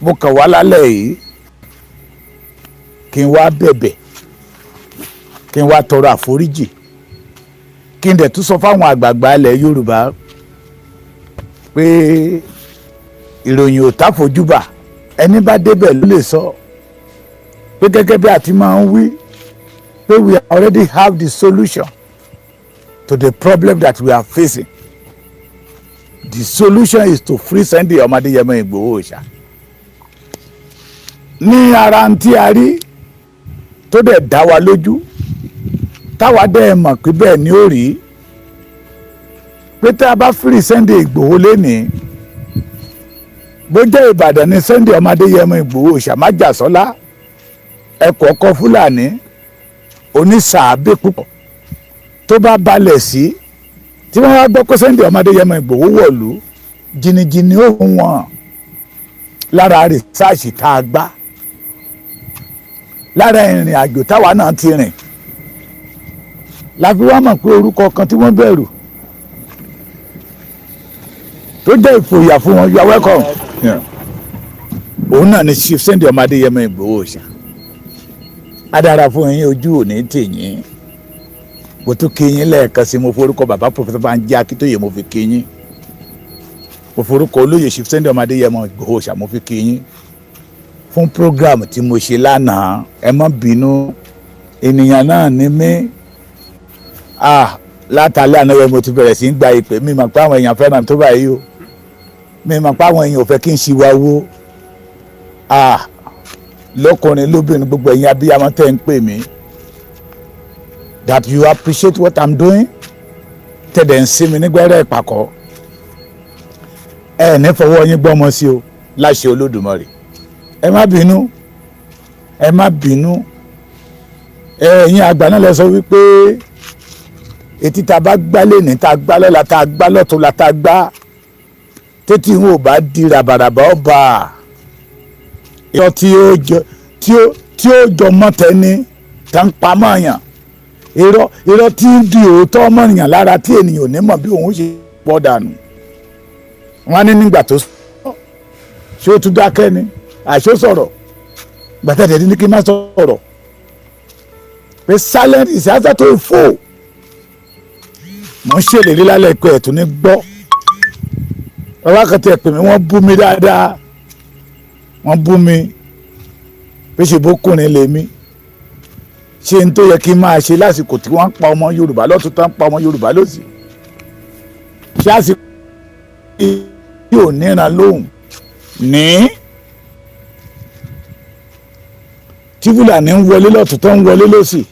Mo kàn wá lálẹ́ yìí kí n wá bẹ̀bẹ̀, kí n wá tọrọ àforíjì, kí n dẹ̀ tún sọ fáwọn àgbààgbà ilẹ̀ Yorùbá pé ìròyìn ò táfojúbà, ẹni bá débẹ̀ ló lè sọ, pé gẹ́gẹ́ bí a ti máa ń wí pé we already have the solution to the problem that we are facing. The solution is to free Sunday ọmọ Adéyẹmọ Ìgbòho Òòṣà. Ní ara ń tí a rí tó dẹ̀ dá wa lójú, táwa dẹ̀ mọ̀ pé bẹ́ẹ̀ ni ó rí, pé tá a bá free Sunday Ìgbòho lénìí, bó jẹ́ Ìbàdàn ní Sunday ọmọ Adéyẹmọ Ìgbòho Òòṣà májàsọ́lá, ẹ̀kọ́ ọkọ Fúlàní onísàábé púpọ̀, tó bá balẹ̀ sí, tí wọ́n wá gbọ́ pé Sunday ọmọ Adéyẹmọ Ìgbòho wọ̀lú, jìnnìjìnnì ó wọ̀n. Lára research tá a gbá, lára ìrìn àjò táwa náà ti rìn, la fi wá mọ̀ pé orúkọ kan tí wọ́n bẹ̀rù, tó jẹ́ ìfòyà fún wọn, you are welcome, yeah. Òun náà ni Chief Sunday ọmọ Adéyẹmọ Ìgbòho Òòṣà. Adára fún yín, ojú òní tì yín. Mo tún kí yín lẹ́ẹ̀kan sí. Mo forúkọ bàbá Professor Banji Akíntóyè, mo fi kí yín. Mo forúkọ olóyè Chief Sunday ọmọ Adéyẹmọ Ìgbòho Òòṣà, mo fi kí yín fún program tí mo ṣe lánàá. Ẹ má bínú, ènìyàn náà ní mí. Ah, látàlẹ́ àná yẹn mo ti bẹ̀rẹ̀ sí í gba ìpè. Mi mọ̀ pé àwọn èèyàn fẹ́ràn tó báyìí o. Mi mọ̀ pé àwọn èèyàn ò fẹ́ kí n ṣìwà wo. Ah, lọ́kùnrin, lóbìnrin, gbogbo ẹ̀yin abiyamọ tẹ́ ń pè mí that you appreciate what I'm doing, tẹ̀dẹ̀ ń sí mi nígbẹ́rẹ́ ìpàkọ́, ẹ ní fọwọ́ yín gbọ́mọ sí o, láṣẹ Olódùmarè. Ẹ má bínú, ẹ má bínú. Ẹ̀yin àgbà náà lẹ sọ wípé etí tá a bá gbá lẹ́ni, tá a gbá lọ́la, tá a gbá lọ́tún la, tá a gbá tètè wọn ò bá di ràbàràbà, ọba irọ́ tí ó jọ tí ó jọ mọ́tẹ́ni tá ń pamọ́ yàn, irọ́ tí ń di òótọ́ mọ́nìyàn lára, tí ènìyàn ò ní mọ̀ bí òun ṣe pọ̀ dànù. Wọ́n á ní nígbà tó sọ, ṣé ó tún dákẹ́ ni àṣó sọ̀rọ̀? Gbàtẹ́tẹ̀ ní kí n má sọ̀rọ̀, pé silent is answer to a fool. Mo ń ṣèlérí lálẹ́ pé ẹ̀tún ní gbọ́. Bàbá kan tiẹ̀ pè mí, wọ́n bú mi dáadáa. Wọ́n bú mi pé ṣe bókùnrin lèmi, ṣé n tó yẹ kí n máa ṣe lásìkò tí wọ́n ń pa ọmọ Yorùbá lọ́tún, tó ń pa ọmọ Yorùbá lọ́sì, ṣé àsìkò yìí ò níran lóhùn ní tí Fúlàní ń wọlé lọ́tún, tó ń wọlé lọ́sì?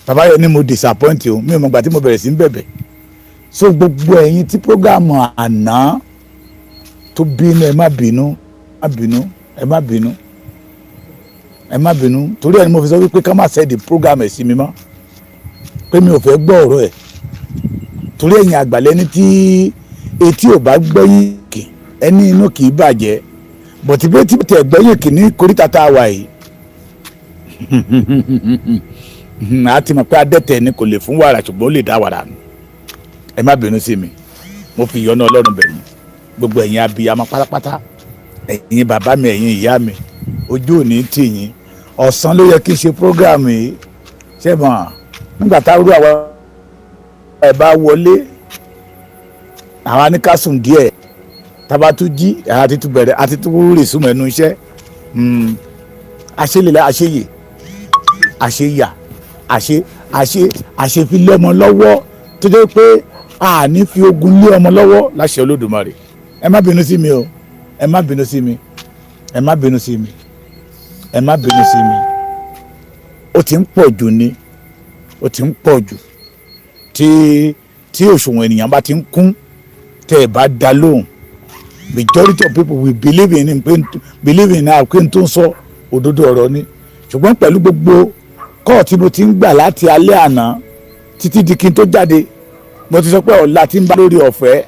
Bàbá yẹn ni mo disappoint o. Mi ò mọ̀ gbà tí mo bẹ̀rẹ̀ sí ń bẹ̀bẹ̀. So gbogbo ẹ̀yin tí program àná tó bínú, ẹ má bínú, má bínú, ẹ má bínú, ẹ má bínú. Torí ẹni mo fi sọ wípé ká má send program ẹ̀ sí mi mọ́, pé mi ò fẹ́ gbọ́ ọ̀rọ̀ ẹ̀, torí ẹ̀yin àgbàlẹ́ ní tí etí ò bá gbẹ́yìn kì, ẹni inú kì í bàjẹ́. Bọ̀tí bí etí tẹ̀ gbẹ́yìn kì ní koríta tá a wà yìí, a ti mọ̀ pé adẹ́tẹ̀ ni kò lè fún wàrà, ṣùgbọ́n ó lè dá wàrà nù. Ẹ má bínú sí mi. Mo fi ìyọ́nú Ọlọ́run bẹ̀ yín, gbogbo ẹ̀yin abiyamọ pátápátá, ẹ̀yin bàbá mi, ẹ̀yin ìyá mi, ojú ò ní tì yín. Ọ̀sán ló yẹ kí n ṣe program yìí. Ṣé mọ̀ nígbà táwọn àwa ẹ̀ bá wọlé, àwa ní ká sùn díẹ̀, tába tún jí, àti tún bẹ̀rẹ̀, àti tún rè súnmọ́ ẹnu iṣẹ́. Àṣelélẹ̀, àṣeyè, àṣeyà, àṣe àṣe àṣefilé ọmọ lọ́wọ́, tó jẹ́ pé a ní fi ogun lé ọmọ lọ́wọ́, láṣẹ Olódùmarè. Ẹ má bínú sí mi o. Ẹ má bínú sí mi, ẹ má bínú sí mi, ẹ má bínú sí mi. Ó ti ń pọ̀ jù ni, ó ti ń pọ̀ jù. Tí òṣùwọ̀n ènìyàn bá ti ń kún, tẹ́ ẹ bá dá lóhùn, majority of people will believe in him, pé believe in her, pé n tó ń sọ òdodo ọ̀rọ̀ ni. Ṣùgbọ́n pẹ̀lú gbogbo call tí mo ti ń gbà láti alẹ́ àná títí di kí n tó jáde, mo ti sọ pé ọ̀la tí ń bá lórí ọ̀fẹ́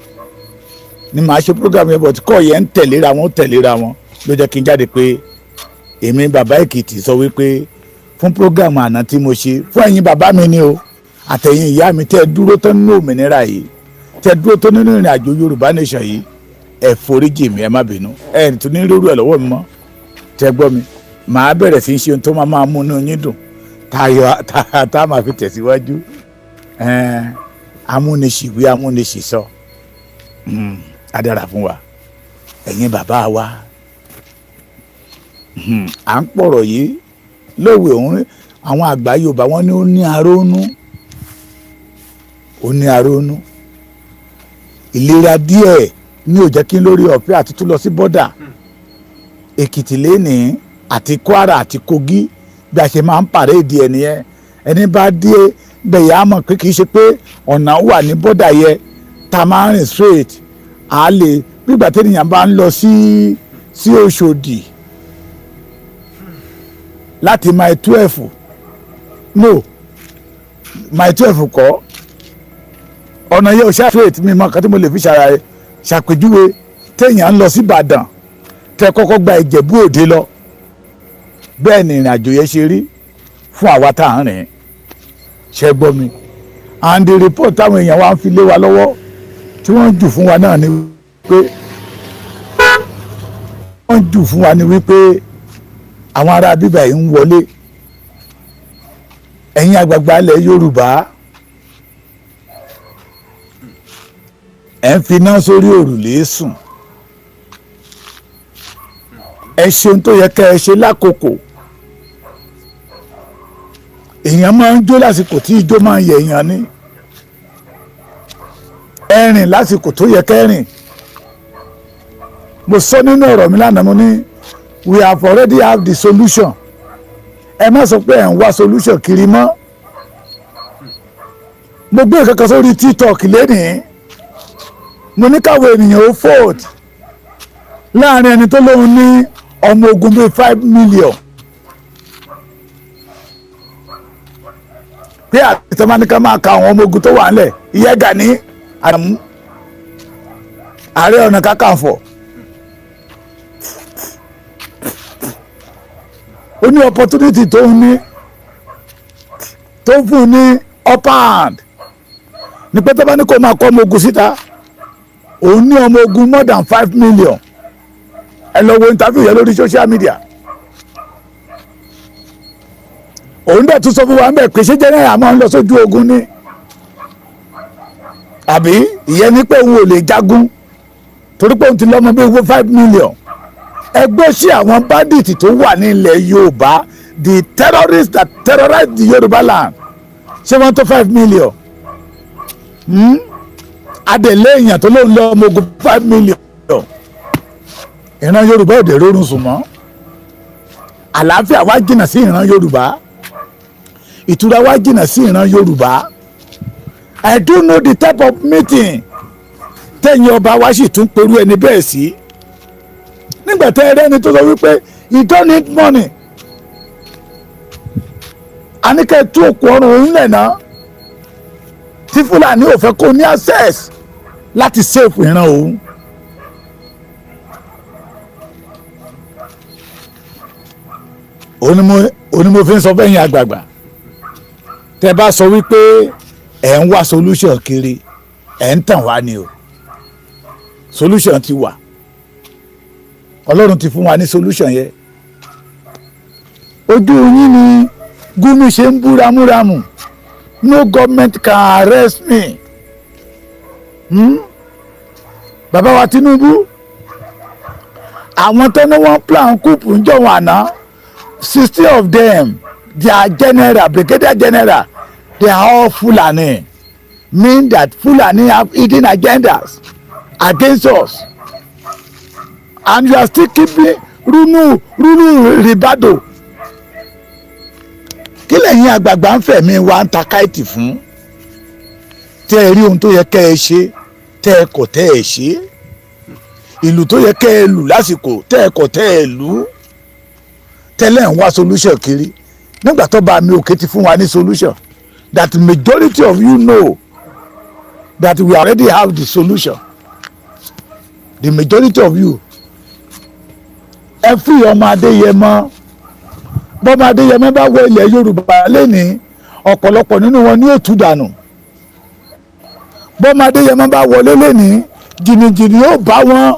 ni màá ṣe program yẹn, but call yẹn ń tẹ̀léra wọn, tẹ̀léra wọn, ló jẹ́ kí n jáde pé èmi bàbá Èkìtì sọ wípé fún program àná tí mo ṣe fún ẹ̀yin bàbá mi ni o, àtẹ̀yin ìyá mi, tẹ́ ẹ dúró tán nínú òmìnira yìí, tẹ́ ẹ dúró tán nínú ìrìn àjò Yorùbá nation yìí. Ẹ foríjì mi, ẹ má bínú. Ẹ tún ní rírú ẹ lọ́wọ́ mi mọ́. Tẹ gbọ́ mi, màá bẹ̀rẹ̀ sí í ṣe ohun tó máa mú inú yín dùn tayọ tá a máa fi tẹ̀síwájú. Amúnisìwí, amúnisìsọ, á dára fún wa. Ẹ̀yin bàbá wa, à ń pọ̀rọ̀ yìí lówe òun. Àwọn àgbà Yorùbá, wọn ní ó ní arónú, ó ní arónú. Ìlera díẹ̀ ní ò jẹ́ kí n lórí ọ̀fẹ́ àti tún lọ sí border Èkìtì lénìí àti Kwara àti Kogi. Bí a ṣe máa ń parade ẹ̀ nìyẹn. Ẹni bá dé bẹ̀yà á mọ̀ pé kì í ṣe pé ọ̀nà wà ní border yẹ tá a máa ń rìn straight. À lè gbígbà tẹ́nìyàn bá ń lọ sí Òṣòdì láti Mile 12, no, Mile 12 kọ́, ọ̀nà yẹn ò ṣe straight. Mi mọ̀ nǹkan tí mo lè fi ṣàlàyé, ṣàpèjúwe. Téèyàn ń lọ sí Ìbàdàn, tẹ kọ́kọ́ gba Ìjẹ̀bú Òde lọ, bẹ́ẹ̀ ni ìrìn àjò yẹn ṣe rí fún àwa tá à ń rìn. Ṣe gbọ́ mi? And the report táwọn èèyàn wa ń fi lé wa lọ́wọ́, tí wọ́n ń jù fún wa náà ni pé, wọ́n ń jù fún wa ni wípé àwọn ará bíbá yìí ń wọlé. Ẹ̀yin àgbààgbà ilẹ̀ Yorùbá, ẹ̀ ń finá sórí òrùlé sùn. Ẹ ṣeun tó yẹ kẹ́ ẹ ṣe lákòókò. Èèyàn máa ń jó lásìkò tí ijó máa ń yẹ èèyàn ní. Ẹ rìn lásìkò tó yẹ kẹ́ rìn. Mo sọ nínú ọ̀rọ̀ mi lánàá, mo ní we have already have the solution. Ẹ má sọ pé ẹ̀ ń wá solution kiri mọ́. Mo gbé nǹkan kan sórí TikTok lénìí. Mo ní káwọn ènìyàn ó vote láàrin ẹni tó lóun ní ọmọ ogun bíi 5 million, pé àtẹ̀mánìkan máa ka àwọn ọmọ ogun tó wà ńlẹ̀. Ìyẹn Gani Àdàmú, Ààrẹ Ọ̀nà Kakanfò, ó ní opportunity tó ń ní, tó ń fún un ní upper hand ní pé tó bá ní kó máa kọ́ ọmọ ogun síta, òun ní ọmọ ogun more than 5 million. Ẹ lọ wo interview yẹn lórí social media. Òun dẹ̀ tún sọ fún wa ń bẹ̀ pé ṣé general máa ń lọ sójú ogun ni? Àbí ìyẹn ní pé òun ò lè jagun torí pé òun ti lọ́mọ bíi owó 5 million. Ẹgbẹ́ sí àwọn bandit tó wà ní ilẹ̀ Yorùbá, the terrorists that terrorize the Yorùbá land, ṣé wọ́n tó 5 million? Adẹ̀lé èèyàn tó lóun lọ ọmọ ogun 5 million. Ìran Yorùbá ò dé rórun sùn mọ́. Àlàáfíà wá jìnnà sí ìran Yorùbá, ìtura wá jìnnà sí ìran Yorùbá. I don't know the type of meeting tẹ̀yìn ọba wa sì tún perú ẹni bẹ́ẹ̀ sí, nígbà tẹ́ ẹ rẹ́ni tó sọ wípé you don't need money, àníkẹ́ tú òkú ọrùn òun lẹ̀ náà, tí Fúlàní ò fẹ́ kó ní access láti save ìran òun. Òní mo fi ń sọ fẹ́yìn àgbààgbà, tẹ́ bá sọ wípé ẹ̀ ń wá solution kiri, ẹ̀ ń tàn wá ni o. Solution ti wà. Ọlọ́run ti fún wa ní solution yẹn. Ojú yín ni Gumi ṣe ń bú ramúramù, "No government can arrest me." Bàbá wa Tinubu, àwọn tó ní wọ́n plan coup ń jọ̀wọ́n àná, 60 of them, they are general, brigadier general, they are all Fulani, mean that Fulani have hidden agendas against us, and you are still keeping Runu Runu Ribadu. Kí lẹ́yìn àgbààgbà ń fẹ̀mí wa ń ta káìtì fún? Tẹ́ ẹ rí ohun tó yẹ kẹ́ ẹ ṣe, tẹ́ ẹ kọ̀ tẹ́ ẹ ṣe. Ìlú tó yẹ kẹ́ ẹ lù lásìkò, tẹ́ ẹ kọ̀ tẹ́ ẹ lù. Tẹ́lẹ̀ ń wá solution kiri nígbà tó bá mi òkè ti fún wa ní solution that majority of you know that we already have the solution. The majority of you, ẹ fún ọmọ Adéyẹmọ. Bọ́mọ Adéyẹmọ bá wọ ilẹ̀ Yorùbá lẹ́nìí, ọ̀pọ̀lọpọ̀ nínú wọn ní òtún dànù. Bọ́mọ Adéyẹmọ bá wọlé lẹ́nìí, jìnnìjìnnì yóò bá wọn.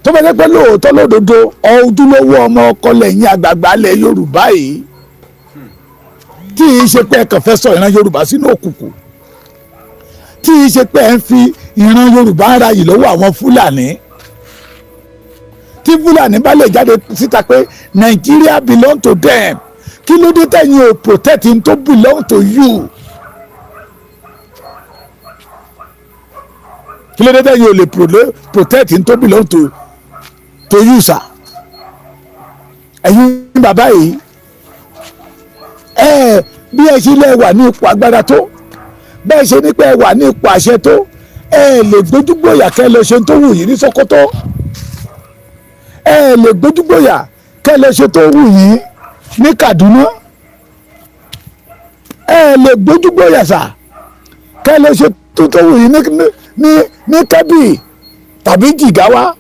Tó bá jẹ́ pé lóòótọ́ lódodo, ojúlówó ọmọ ọkọ lẹ́yìn àgbààgbà ilẹ̀ Yorùbá yìí, tí ì ṣe pé ẹ kàn fẹ́ sọ ìran Yorùbá sínú òkùnkùn, tí ì ṣe pé ẹ ń fi ìran Yorùbá ń ra yìí lọ́wọ́ àwọn Fúlàní, tí Fúlàní bá lè jáde síta pé Nàìjíríà belong to them, kí ló dé tẹ̀yìn ò protect n tó belong to you? Kí ló dé tẹ̀yìn ò lè protect n tó belong to you, sir? Ẹ̀yin bàbá yìí, ẹ bí ẹ ṣe lè wà ní ipò agbára tó bẹ́ẹ̀ ṣe ní pé ẹ wà ní ipò àṣẹ tó, ẹ lè gbójúgbòyà kẹ́ lọ ṣe tó wù yín ní Sókótó, ẹ lè gbójúgbòyà kẹ́ lọ ṣe tó wù yín ní Kaduna, ẹ lè gbójúgbòyà sà kẹ́ lọ ṣe tó wù yín ní Kebbi tàbí Jigawa.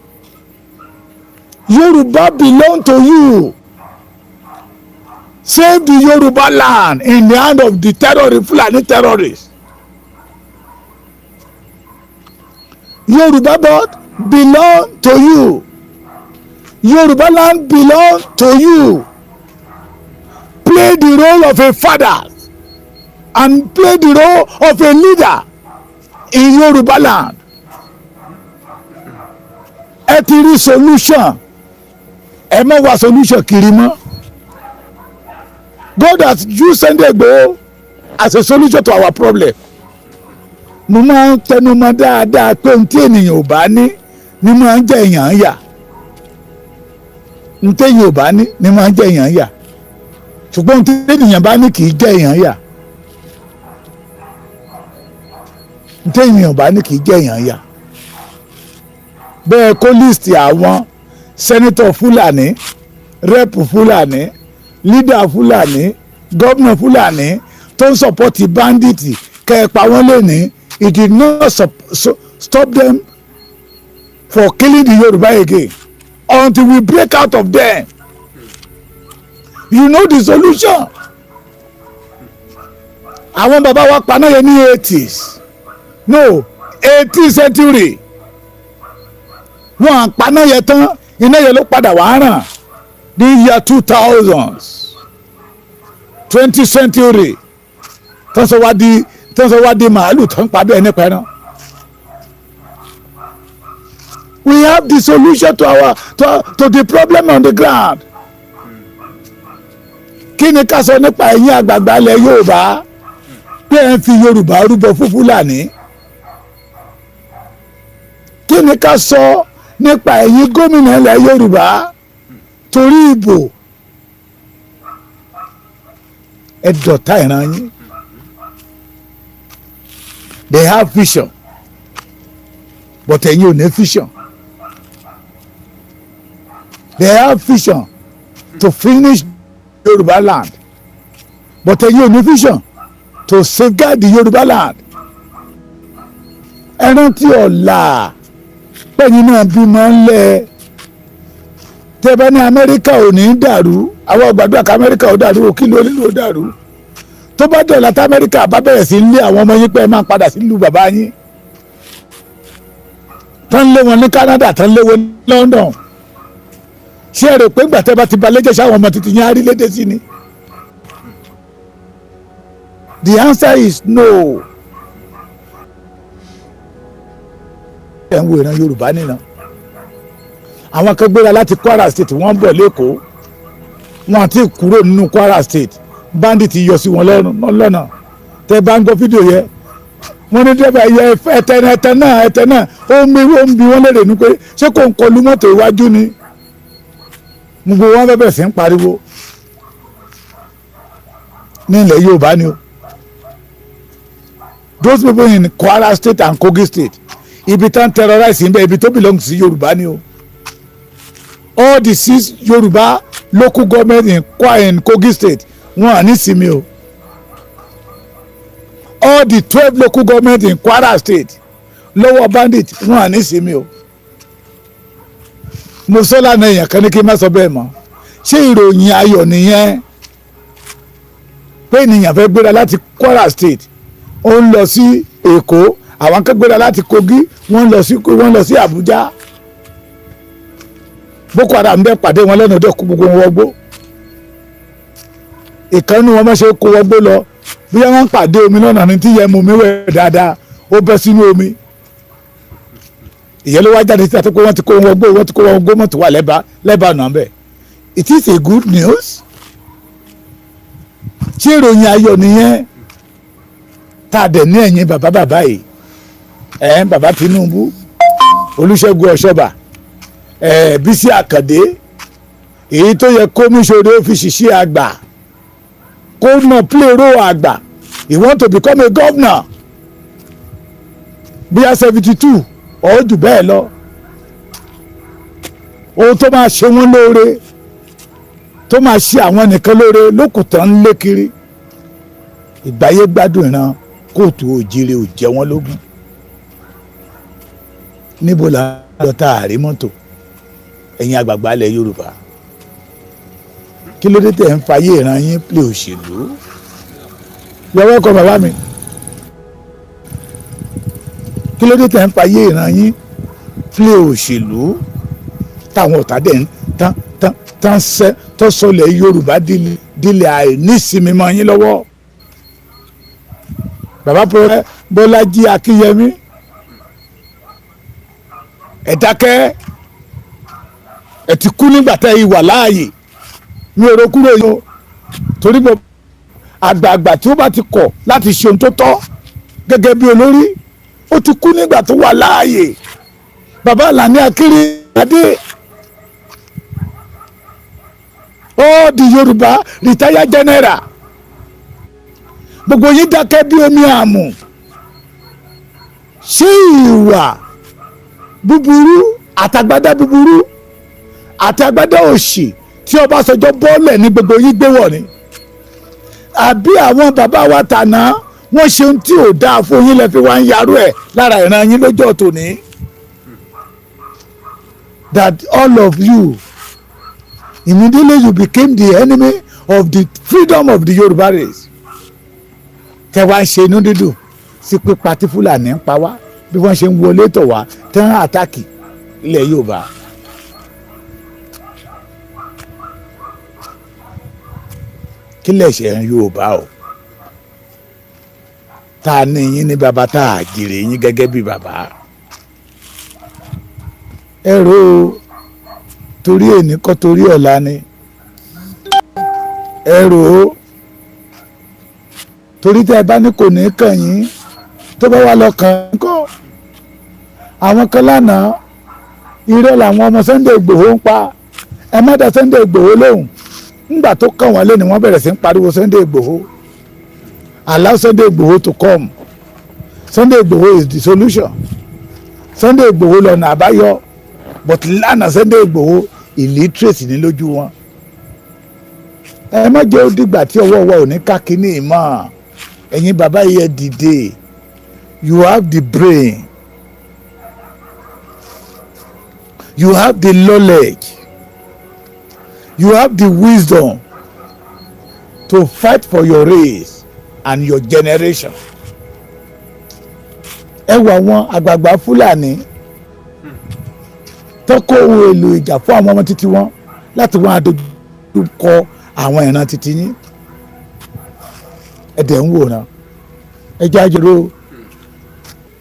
Yorùbá belong to you. Save the Yoruba land in the hand of the terrorist, Fulani terrorists. Yoruba but belong to you. Yoruba land belong to you. Play the role of a father and play the role of a leader in Yoruba land. Ẹ ti rí solution, ẹ má wá solution kiri mọ́. God has used Sunday Igboho as a solution to our problem. Mo máa ń tẹnu mọ́ dáadáa pé ohun tí ènìyàn ò bá ní ni máa ń jẹ èèyàn yà. Ohun tí èèyàn ò bá ní ni máa ń jẹ èèyàn yà, ṣùgbọ́n ohun tí ènìyàn bá ní kì í jẹ èèyàn yà. Ohun tí ènìyàn ò bá ní kì í jẹ èèyàn yà. Bẹ́ẹ̀ kó list àwọn senator Fúlàní, rep Fúlàní, leader Fúlàní, gómìnà Fúlàní tó ń support bandit, kẹ́ ẹ pa wọ́n lẹ́ni. It did not stop them for killing the Yoruba again until we break out of them. You know the solution. Àwọn bàbá wa paná yẹn ní 80s, no, 18th century. Wọn à paná yẹn tán, iná yẹn ló padà wá ràn ní year 2000s, 20th century, tó ń sọ wá di màálù tó ń pa bẹ́ẹ̀ nípa ẹran. We have the solution to the problem on the ground. Kí ni ká sọ nípa ẹ̀yin àgbààgbà ilẹ̀ Yorùbá pé ẹ̀ ń fi Yorùbá rúbọ fún Fúlàní? Kí ni ká sọ nípa ẹ̀yin gómìnà ilẹ̀ Yorùbá, torí ìbò ẹ dọ̀tá ìran yín? They have vision, but ẹ̀yin ò ní vision. They have vision to finish Yorùbá land, but ẹ̀yin ò ní vision to safeguard the Yorùbá land. Ẹ rántí ọ̀la pẹ̀yìn náà bímọ ńlẹ̀. Tẹ́ bá ní Amẹ́ríkà ò ní dàrú, àwọn gbàdúrà ká Amẹ́ríkà ò dàrú ò, kí ló nílò dàrú? Tó bá dọ̀la tí Amẹ́ríkà bá bẹ̀rẹ̀ sí lé àwọn ọmọ yín pé ẹ máa padà sílùú bàbá yín, tán lé wọn ní Canada, tán lé wọn ní London, ṣé ẹ rò pé gbàtẹ́ bá ti balẹ̀ jẹ́, sáwọn ọmọ títí yín á rí lédè sí ni? The answer is no. Ẹ̀ ń wo ìran Yorùbá nìran. Àwọn kan gbéra láti Kwara State, wọ́n ń bọ̀ lẹ́kọ̀ọ́, wọn àti kúrò nínú Kwara State, bandit yọ sí wọn lọ́nà. Tẹ́ bá ń gbọ́ fídíò yẹ, wọ́n ní dẹ́bà yẹ ẹtẹ ẹtẹ náà, ẹtẹ náà, ó ń bi wọ́n léèrè ní pé ṣé kò ń kọlu mọ́tò iwájú ni? Gbogbo wọn bẹ̀rẹ̀ sí ń pariwo ní ilẹ̀ Yorùbá ni o. Those people in Kwara State and Kogi State, ibi tán terrorize ń bẹ, ibi tó belong sí Yorùbá ni o. All the six Yorùbá local government in Kwara and Kogi State, wọn à ní sinmi o. All the 12 local government in Kwara State lọ́wọ́ bandit, wọn à ní sinmi o. Mo sọ lánàá, èèyàn kan ní kí n má sọ bẹ́ẹ̀ mọ́. Ṣé ìròyìn ayọ̀ nìyẹn pé ènìyàn fẹ́ gbéra láti Kwara State, ó ń lọ sí Èkó, àwọn kan gbéra láti Kogi, wọ́n lọ sí Àbújá? Boko Haram bẹ́ẹ̀ pàdé wọn lọ́nà, ọdẹ kó gbogbo wọn wọgbó. Ìkànnì wọn má ṣe kó wọgbó lọ, bí wọ́n pàdé omi lọ́nà ní tí yẹn mú mi wẹ̀ dáadáa, ó bẹ́ sínú omi. Ìyẹn ló wá jáde sí àti pé wọ́n ti kó wọn gbó, wọ́n ti kó wọn gbó, mọ́tò wà lẹ́bàá náà bẹ́ẹ̀. It is a good news? Ṣé ìròyìn ayọ̀ nìyẹn tá a dẹ̀ ní? Ẹ̀yìn bàbá bàbá yìí, ẹ̀ bàbá Tinubu, Olúṣẹ́gun Ọ̀ṣọ́bà, ẹ̀ Bísí Àkàndé, èyí tó yẹ kó mísòrò ó fi ṣiṣẹ́ àgbà, kó nà play role àgbà. He want to become a governor bíyà 72 ọ̀ jù bẹ́ẹ̀ lọ. Ohun tó máa ṣe wọ́n lóore, tó máa ṣe àwọn nìkan lóore lókùtàn ń lé kiri. Ìgbáyé gbádùn ìran kóòtù òjìrè ò jẹ wọ́n lógún. Níbo la lọ tá a rí mọ́tò? Ẹ̀yin àgbààgbà ilẹ̀ Yorùbá, kí ló dé tẹ̀ ń fayé ìran yín play òṣèlú? You are welcome, bàbá mi. Kí ló dé tẹ̀ ń fayé ìran yín play òṣèlú, táwọn ọ̀tá dẹ̀ ń tán tán tán sẹ́ tó sọlẹ̀ Yorùbá dílé àìnísinmi mọ́ yín lọ́wọ́? Bàbá Bọ́lájí Akínyẹmí, ẹ dákẹ́. Ẹ ti kú nígbà tẹ́ ẹ wà láàyè. Mi ò ro kúrò yìí o, torí bọ́ àgbààgbà tí ó bá ti kọ̀ láti ṣe ohun tó tọ́ gẹ́gẹ́ bí olórí, ó ti kú nígbà tó wà láàyè. Bàbá Àlàní Akéré Adé, all the Yorùbá retired general, gbogbo yín dákẹ́ bí omi àmù. Ṣé ìwà búburú àtàgbádá búburú àti agbádá òṣì tí Ọbásanjọ́ bọ́ọ̀lẹ̀ ní gbogbo yín gbé wọ̀ ni, àbí àwọn bàbá wa tàná wọ́n ṣe ohun tí ò dáa fún yín lẹ fi wá ń yarú ẹ̀ lára ìran yín lọ́jọ́ tòní? That all of you, immediately you became the enemy of the freedom of the Yorùbá race, tẹ wá ń ṣe inú dídùn sí pípa tí Fúlàní ń pa wá, bí wọ́n ṣe ń wọlé tọ̀ wá, tẹ́ ń attack ilẹ̀ Yorùbá. Kí lè ṣe ń Yorùbá o, tá a ní yín ní bàbá, tá a jèrè yín gẹ́gẹ́ bí bàbá? Ẹ rò ó, torí èní kọ́, torí ọ̀la ni. Ẹ rò ó, torí tẹ́ ẹ bá ní kò ní kàn yín, tó bá wà lọ kàn yín kọ́. Àwọn kan lánàá, irọ́ làwọn ọmọ Sunday Igboho ń pa, ẹ má dá Sunday Igboho lóhùn. Ńgbà tó kàn wọ́n lé ni wọ́n bẹ̀rẹ̀ sí ń pariwo Sunday Igboho. Allow Sunday Igboho to come. Sunday Igboho is the solution. Sunday Igboho lọ́nà àbáyọ. But lánàá, Sunday Igboho, illiterate ní lójú wọn. Ẹ má jẹ́ ó dìgbà tí ọwọ́ wa ò ní ká kínní mọ́. Ẹ̀yin bàbá yìí, ẹ dìde. You have the brain, you have the knowledge, you have the wisdom to fight for your race and your generation. Ẹ wo àwọn àgbààgbà Fúlàní tó kó ohun èlò ìjà fún àwọn ọmọ títí wọn láti wọn àdójúkọ àwọn ìran títí yín. Ẹ dẹ̀ ń wòran. Ẹ jájúrò,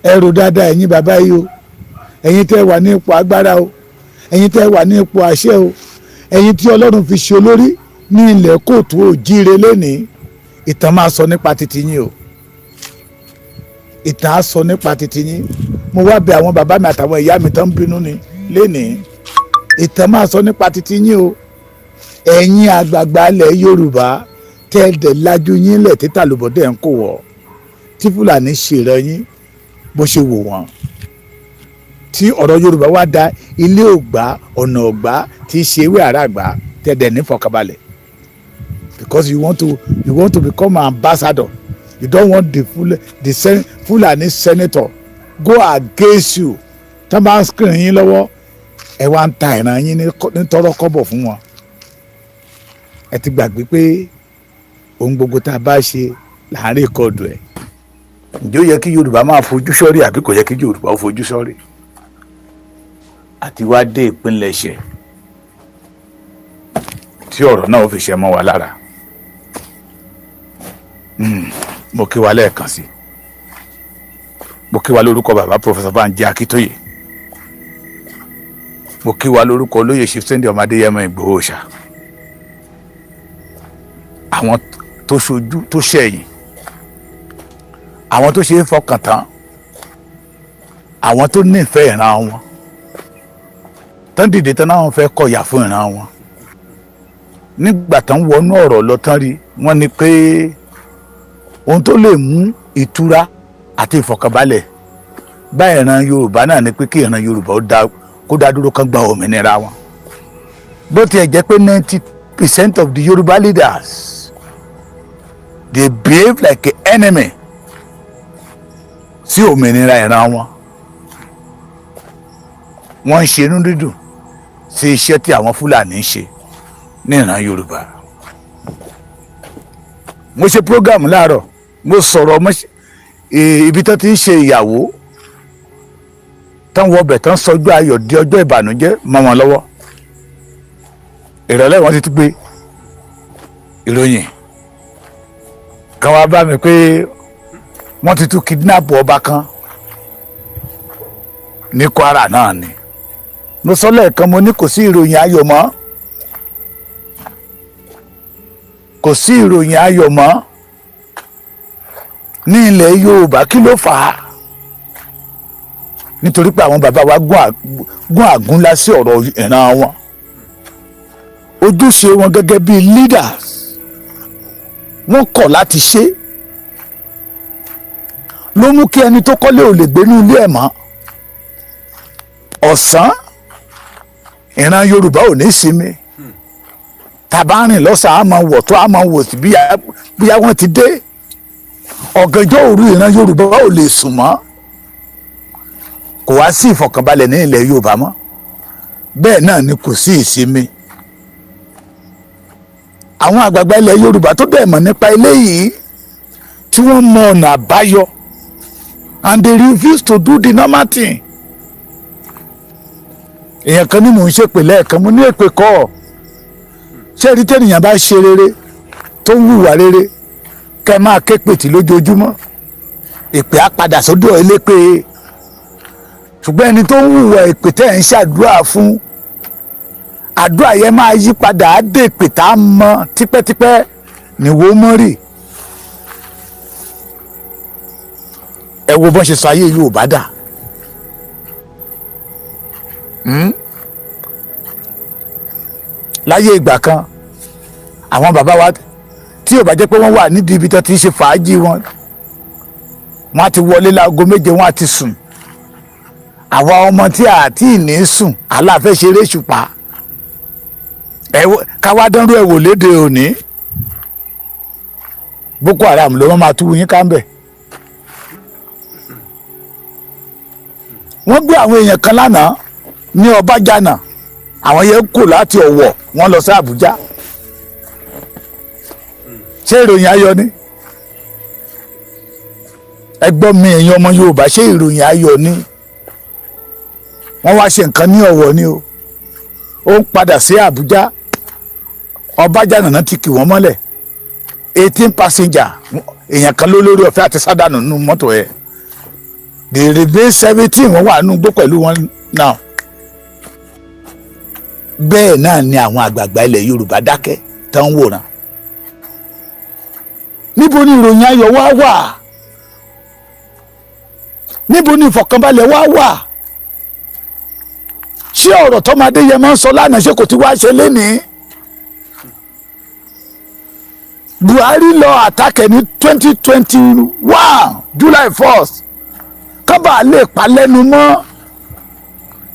ẹ rò dáadáa. Ẹ̀yin bàbá yìí o, ẹ̀yin tẹ́ wà ní ipò agbára o, ẹ̀yin tẹ́ wà ní ipò àṣẹ o, ẹ̀yin tí Ọlọ́run fi ṣe olórí ní ilẹ̀ kóòtù òjíire lénìí, ìtàn máa sọ nípa títí yín o. Ìtàn á sọ nípa títí yín. Mo wá bẹ̀ àwọn bàbá mi àtàwọn ìyá mi tó ń bínú ni lénìí. Ìtàn máa sọ nípa títí yín o. Ẹ̀yin àgbààgbà ilẹ̀ Yorùbá tẹ́ ẹ dẹ̀ lajú yín lẹ̀, títà lùbọ̀dẹ̀ ń kó wọ̀, tí Fúlàní ṣèrè yín bó ṣe wò wọ́n, tí ọ̀rọ̀ Yorùbá wá da ilé ògbà ọ̀nà ògbà tí í ṣe ewé àràgbà, tẹ́ dẹ̀ ní fọkànbalẹ̀, because you want to become an ambassador. You don't want the Fulani senator go against you. Tí wọ́n bá ń screen yín lọ́wọ́, ẹ wá ń ta ìran yín ní tọ́rọ́ kọ́bọ̀ fún wọn. Ẹ ti gbàgbé pé ohun gbogbo tá a bá ṣe là ń record ẹ̀. Ǹjẹ́ ó yẹ kí Yorùbá máa fojú sọ́rí, àbí kò yẹ kí Yorùbá ó fojú sọ́rí? Àti wá dé ìpínlẹ̀ṣẹ̀. Tí ọ̀rọ̀ náà ó fi ṣe mọ́ wa lára. Mo kí wa lẹ́ẹ̀kan sí, mo kí wa lórúkọ bàbá Professor Banji Akíntóyè, mo kí wa lórúkọ olóyè Chief Sunday ọmọ Adéyẹmọ Ìgbòho ṣá, àwọn tó ṣojú tó ṣẹ̀yìn, àwọn tó ṣe é fọkàn tán, àwọn tó nífẹ̀ẹ́ ìran wọn, tán dìde tán náà fẹ́ kọ̀yà fún ìran wọn. Nígbà tán wọnú ọ̀rọ̀ lọ tán, rí wọ́n ní pé ohun tó lè mú ìtura àti ìfọ̀kànbalẹ̀ bá ìran Yorùbá náà ni pé kí ìran Yorùbá ó dá kó dá dúró, kán gba òmìnira wọn. Bó tiẹ̀ jẹ́ pé 90% of the Yorùbá leaders, they behave like an enemy sí òmìnira ìran wọn. Wọ́n ń ṣe inú dídùn sí iṣẹ́ tí àwọn Fúlàní ń ṣe ní ìran Yorùbá. Mo ṣe program láàárọ̀, mo sọ̀rọ̀ ibi tó ti ń ṣe ìyàwó tán, wọ ọbẹ̀ tán, sọjọ́ ayọ̀ di ọjọ́ ìbànújẹ́ mọ́ wọn lọ́wọ́. Ìrọ̀lẹ́, wọn ti tún gbé ìròyìn kan wá bá mi pé wọ́n ti tún kidnap ọba kan ní Kwara náà ni. Mo sọ lẹ́ẹ̀kan, mo ní kò sí ìròyìn ayọ̀ mọ́, kò sí ìròyìn ayọ̀ mọ́ ní ilẹ̀ Yorùbá. Kí ló fà á? Nítorí pé àwọn bàbá wa gún àgúnlá sí ọ̀rọ̀ ìran wọn. Ojúṣe wọn gẹ́gẹ́ bíi leaders, wọ́n kọ̀ láti ṣe, ló mú kí ẹni tó kọ́lé ò lè gbé ní ilé ẹ̀ mọ́. Ọ̀sán, ìran Yorùbá ò ní sinmi. Tàbá rìn lọ́sàn-án, á máa wọ̀ tó, á máa wò sí bíyá wọ́n ti dé. Ọ̀gànjọ́ òru, ìran Yorùbá ò lè sùn mọ́. Kò wá sí ìfọ̀kànbalẹ̀ ní ilẹ̀ Yorùbá mọ́, bẹ́ẹ̀ náà ni kò sí ìsinmi. Àwọn àgbààgbà ilẹ̀ Yorùbá tó dẹ̀ mọ̀ nípa eléyìí, tí wọ́n mọ ọ̀nà àbáyọ, and they refuse to do the normal thing. Èèyàn kan ní mò ń ṣèpè lẹ́ẹ̀kan. Mo ní èpè kọ́ ọ. Ṣé rí, tẹ́nìyàn bá ṣe rere, tó ń hùwà rere, kẹ́ máa ké pètì lójoojúmọ́, èpè á padà sódò elépè. Ṣùgbọ́n ẹni tó ń hùwà èpè tẹ́ ẹ̀ ń ṣàdúrà fún, àdúrà yẹn máa yí padà, á dé èpè tá a mọ tipẹ́tipẹ́ níwó mọ́rì. Ẹ wo bọ́n ṣe sọ ayé Yorùbá dà. Láyé ìgbà kan, àwọn bàbá wa, tí ò bá jẹ́ pé wọ́n wà nídìí ibi tó ti ń ṣe fàájì wọn, wọ́n á ti wọlé láago 7, wọ́n á ti sùn. Àwa ọmọ tí a ti ní sùn, aláfẹ́ ṣeré ṣùpá. Ẹ káwá dánrú ẹ wò léde òní, Boko Haram ló máa tú yín ká ń bẹ̀. Wọ́n gbé àwọn èèyàn kan lánàá ní Ọbàjánà. Àwọn yẹn kò láti Ọ̀wọ̀, wọ́n lọ sí Àbújá. Ṣé ìròyìn ayọ̀ ni? Ẹ gbọ́ mi, ẹ̀yin ọmọ Yorùbá, ṣé ìròyìn ayọ̀ ni? Wọ́n wá ṣe nǹkan ní Ọ̀wọ̀ ni o, ó ń padà sí Àbújá, Ọbàjánà náà ti kì wọ́n mọ́lẹ̀. 18 passenger, èèyàn kan ló lórí ọ̀fẹ́ àti sádànù nínú mọ́tò ẹ̀. The remain 17, wọ́n wà nínú igbó pẹ̀lú wọn náà. Bẹ́ẹ̀ náà ni àwọn àgbààgbà ilẹ̀ Yorùbá dákẹ́ tán ń wòran. Níbo ni ìròyìn ayọ̀ wá wà? Níbo ni ìfọ̀kànbalẹ̀ wá wà? Ṣé ọ̀rọ̀ tọ́mọdé yẹn máa ń sọ lánàá, ṣé kò ti wá ṣe lénìí? Buhari lọ attack ní 2021 July 1st, kábà lè pa lẹ́nu mọ́.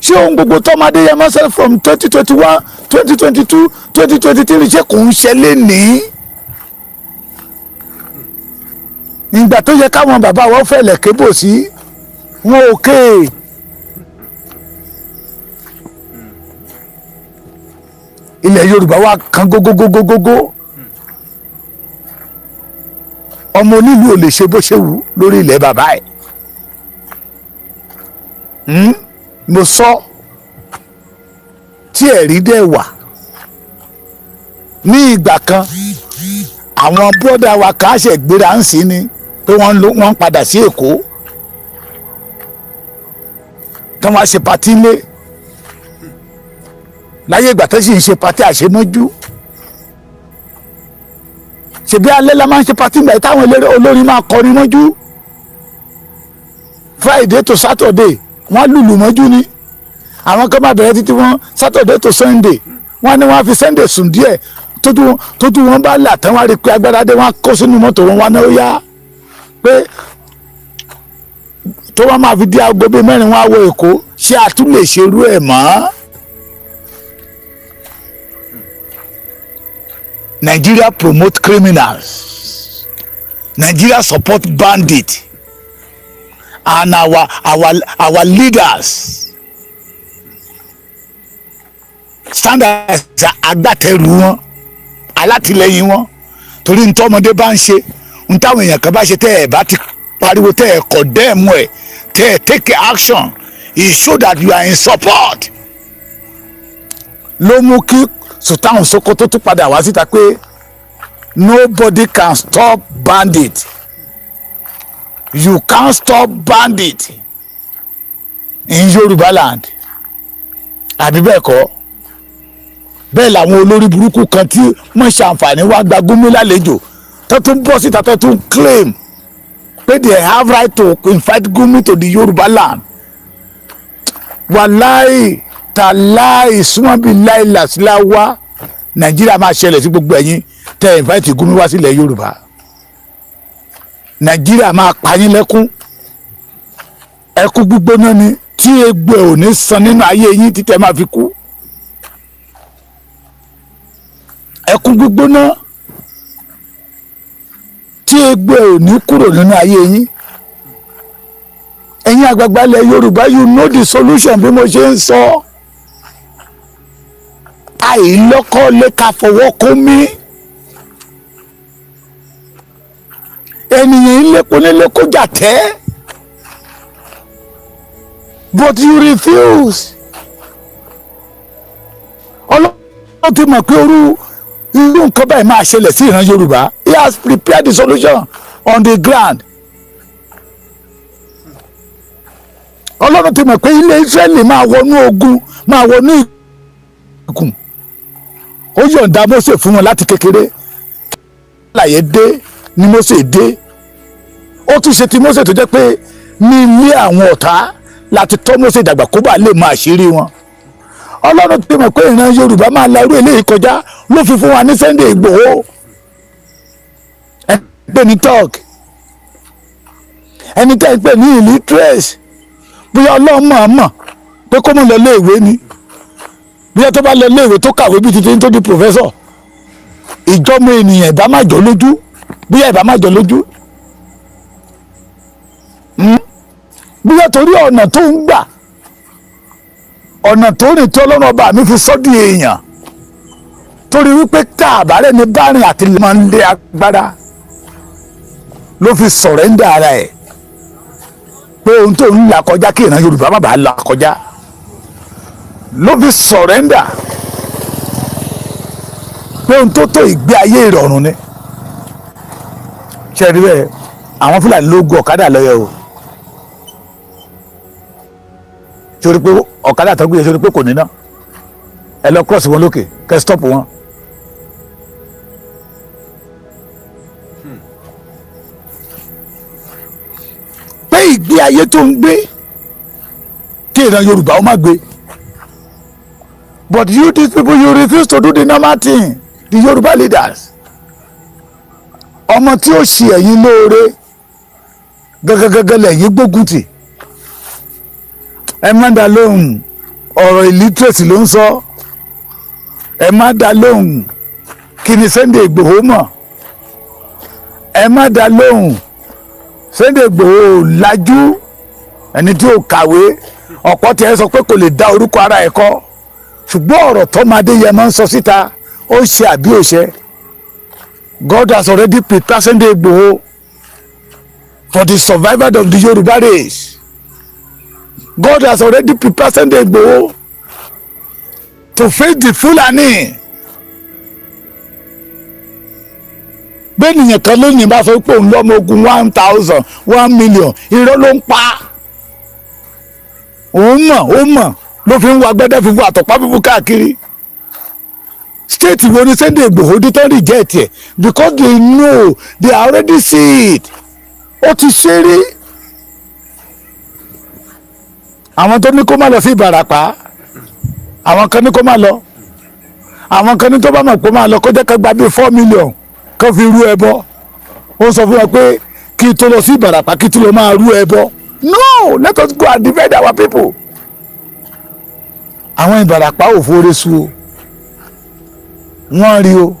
Ṣé ohun gbogbo tọ́mọdé yẹn máa ń sọ from 2021, 2022, 2023, ṣé kò ń ṣe lénìí? Ìgbà tó yẹ káwọn bàbá wọn fẹ̀lẹ̀ kébò sí wọn ò ké. Ilẹ̀ Yorùbá wa kan gógógógógógó. Ọmọ onílù ò lè ṣe bó ṣe wù lórí ilẹ̀ bàbá ẹ̀. Mo sọ tí ẹ̀rí dẹ̀ wà. Ní ìgbà kan, àwọn bọ́dà wa kà á ṣe gbéra ń sí ni pé wọ́n ń padà sí Èkó tí wọ́n á ṣe party lé láyé ìgbà tó sì ń ṣe party àṣemọ́jú. Ṣèbí alẹ́ la máa ń ṣe party ìgbà táwọn eléré olórin máa kọrin mọ́jú. Friday to Saturday, wọ́n lùlù mọ́jú ni. Àwọn kan máa bẹ̀rẹ̀ títí wọn Saturday to Sunday. Wọ́n ní wọ́n á fi Sunday sùn díẹ̀. Tójú wọn bá là tán, wọ́n á rí i pé agbára dé, wọ́n á kó sínú mọ́tò wọn, wọ́n á náà yá pé tó wọ́n máa fi di aago bíi 4, wọ́n á wọ Èkó. Ṣé a tún lè ṣerú ẹ̀ mọ́? Nigeria promote criminals. Nigeria support bandit, and our leaders stand as agbátẹrù wọn, alátìlẹyìn wọn, torí ntọ́mọdé bá ń ṣe, ntáwọn èèyàn kan bá ṣe, tẹ́ ẹ̀ bá ti pariwo, tẹ́ ẹ̀ condemn ẹ̀, tẹ́ ẹ̀ take action, it show that you are in support. Ló mú kí Sultan Sokoto tún padà wá síta pé nobody can stop bandit, you can't stop bandit in Yorùbá land. Àbí bẹ́ẹ̀ kọ́? Bẹ́ẹ̀ làwọn olórí burúkú kan tí wọ́n ṣàǹfààní wá gba Gumi lálejò, tó tún bọ́ síta, tó tún claim pé they have right to invite Gumi to the Yorùbá land. Wàláì tàláì súnmọ́bí láìláṣíláwá, Nàìjíríà máa ṣẹlẹ̀ sí gbogbo ẹ̀yin tẹ́ invite Gumi wá sílẹ̀ Yorùbá. Nàìjíríà máa pa yín lẹ́kún, ẹkún gbígbóná ni tí egbò ò ní san nínú ayé yín títẹ́ máa fi kú. Ẹkún gbígbóná tí egbò ò ní kúrò nínú ayé yín. Ẹ̀yin àgbààgbà ilẹ̀ Yorùbá, you know the solution. Bí mo ṣe ń sọ, àìlọ́kọ́ lé ká fọwọ́ kó mí. Ènìyàn ìlépo nílé kó jà tẹ́, but you refuse. Ọlọ́run ti mọ̀ pé orú irú nǹkan báyìí máa ṣẹlẹ̀ sí ìran Yorùbá. He has prepared the solution on the ground. Ọlọ́run ti mọ̀ pé ilé Ísírẹ́lì máa wọnú ogun, máa wọnú ìkùn. Ó yọ̀ǹda Mósè fún wọn láti kékeré. Láyé dé ni Mósè dé. Ó tún ṣe ti Mósè tó jẹ́ pé ní ilé àwọn ọ̀tá láti tọ́ Mósè dàgbà kó bá lè mọ àṣírí wọn. Ọlọ́run ti mọ̀ pé ìran Yorùbá máa la irú eléyìí kọjá, ló fi fún wa ní Sunday Ìgbòho. Ẹ pè ní talk, ẹni tẹ́ ẹ pè ní illiterate, bóyá Ọlọ́run mọ̀ ọ́n mọ̀ pé kó mọ̀ lọ léèwé ni. Bóyá tó bá lọ léèwé, tó kàwé bíi títí tó di professor, ìjọmọ ènìyàn ìbá má jọ lójú, bóyá ìbá má jọ lójú. Bóyá torí ọ̀nà tó ń gbà, ọ̀nà tó rìn tí Ọlọ́run ọba mi fi sọ́ di èèyàn, torí wípé tá àbárẹ̀ ní bárìn àti máa ń lé agbára, ló fi surrender ara ẹ̀ pé ohun tó ń là kọjá, kí ìran Yorùbá má bàa là kọjá, ló fi surrender pé ohun tó tó ìgbé ayé ìrọ̀rùn ni. Ṣe rí bẹ́ẹ̀? Àwọn Fúlàní ló gun ọ̀kadà lọ́yẹ̀ o. Sórí pé ọ̀kadà tó gbé yẹn, sórí pé kò ní ná. Ẹ lọ cross wọn lókè, kẹ́ stop wọn. Pé ìgbé ayé tó ń gbé, kí ìran Yorùbá ó má gbé. But you, these people, you refuse to do the normal thing, the Yorùbá leaders. Ọmọ tí ó ṣe ẹ̀yin lóore gẹ́gẹ́gẹ́gẹ́ lẹ́yìn gbógun tì. Ẹ má dá lóhùn, ọ̀rọ̀ illiterate ló ń sọ. Ẹ má dá lóhùn. Kí ni Sunday Igboho mọ̀? Ẹ má dá lóhùn. Sunday Igboho ò lajú, ẹni tí ò kàwé. Ọ̀pọ̀ tí ẹ sọ pé kò lè dá orúkọ ara ẹ̀ kọ́, ṣùgbọ́n ọ̀rọ̀ tọ́mọdé yẹn máa ń sọ síta, ó ṣe àbí ò ṣe? God has already prepared Sunday Igboho for the survival of the Yoruba race. God has already prepared Sunday Igboho to face the Fulani. Bẹ́ẹ̀ nìyẹn kan lónìí bá sọ pé òun lọ́mọ ogun 1,000, 1 million, irọ́ ló ń pa. Òun mọ̀, ó mọ̀ ló fi ń wọ agbẹ́dẹ́ fífún àtọ̀pá fífún káàkiri. State wo ni Sunday Igboho dé tán reject ẹ̀? Because they know, they already see it. Ó ti ṣe rí. Àwọn tó ní kó má lọ sí Ìbàràpá, àwọn kan ní kó má lọ, àwọn kan ní tó bá mọ̀ pé má lọ, kó jẹ́ ká gba bíi 4 million kó fi rú ẹbọ. Ó sọ fún wọn pé kí tó lọ sí Ìbàràpá, kí tó lọ máa rú ẹbọ. No, let us go and defend our people. Àwọn Ìbàràpá ò forí sú o, wọ́n rí o.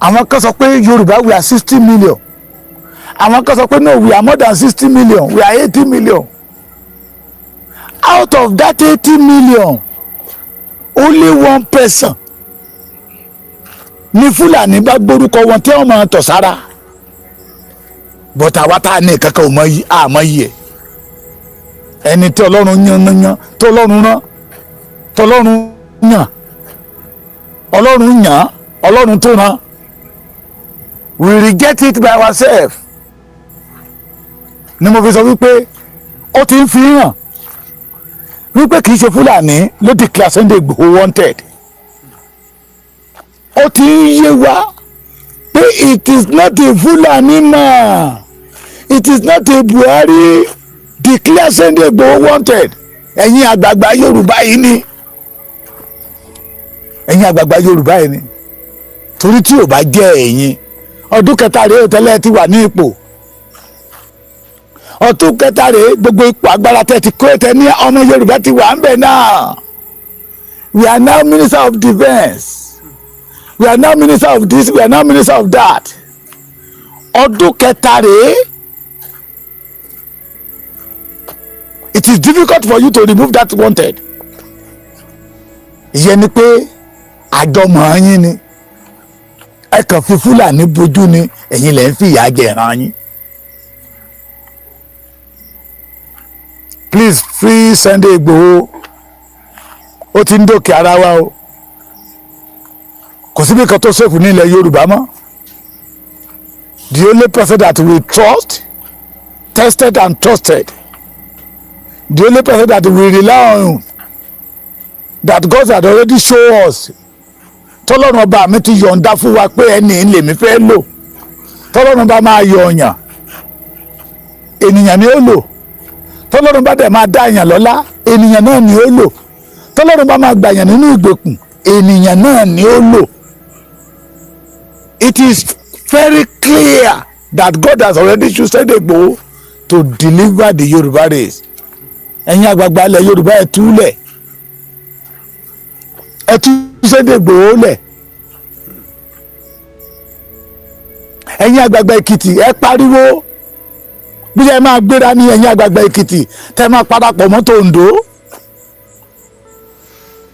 Àwọn kan sọ pé Yorùbá, we are 60 million. Àwọn kan sọ pé no, we are more than 60 million, we are 80 million. Out of that 80 million, only one person ní Fúlàní bá gbórúkọ wọn tí wọ́n máa tọ̀ sára. But àwa tá a ní kankan ò mọ yí, àmọ́ yí ẹ̀. Ẹni tí Ọlọ́run yan yan, tó Ọlọ́run rán, tọlọ́run yàn, Ọlọ́run yàn, Ọlọ́run tó rán, we reject it by ourselves. Ni mo fi sọ wípé ó ti ń fi hàn wípé kì í ṣe Fúlàní ló declare Sunday Igboho wanted. Ó ti ń yé wa pé it is not a Fulani man, it is not a Buhari declare Sunday Igboho wanted. Ẹ̀yin àgbààgbà Yorùbá yìí ni, ẹ̀yin àgbààgbà Yorùbá yìí ni. Torí tí ò bá jẹ́ ẹ̀yin, ọdún kẹta rèé tẹ́lẹ̀ ti wà ní ipò, ọdún kẹta rèé, gbogbo ipò agbára tẹ́ ti kó tẹ́ ní ọmọ Yorùbá ti wà ń bẹ̀ náà. We are now minister of defence, we are now minister of this, we are now minister of that. Ọdún kẹta rèé. It is difficult for you to remove that wanted. Ìyẹn ni pé àjọmọ̀ yín ni, ẹ kàn fi Fúlàní bojú ni, ẹ̀yin lẹ́ ń fìyà jẹ ìran yín. Please free Sunday Igboho. Ó ti ń dòkè ara wa o. Kò síbi kan tó safe ní ilẹ̀ Yorùbá mọ́. The only person that we trust, tested and trusted, the only person that we rely on, that God had already show us, tọ́lọ́run ọba mi ti yọ̀ǹda fún wa pé ẹni lèmi fẹ́ lò. Tọ́lọ́run bá máa yọ ọ̀yàn, ènìyàn ni ó lò. Tọ́lọ́run bá dẹ̀ máa dá èèyàn lọ́lá, ènìyàn náà ni ó lò. Tọ́lọ́run bá máa gbàyàn nínú ìgbèkùn, ènìyàn náà ni ó lò. It is very clear that God has already chosen Igboho to deliver the Yoruba race. Ẹ̀yin àgbààgbà ilẹ̀ Yorùbá, ẹ̀ túlẹ̀, ẹ̀ tú Sunday Igboho lẹ̀. Ẹ̀yin àgbààgbà Èkìtì, ẹ pariwo bí ẹ máa gbéra ní. Ẹ̀yin àgbààgbà Èkìtì, tẹ́ máa parapọ̀ mọ́tò Oǹdó,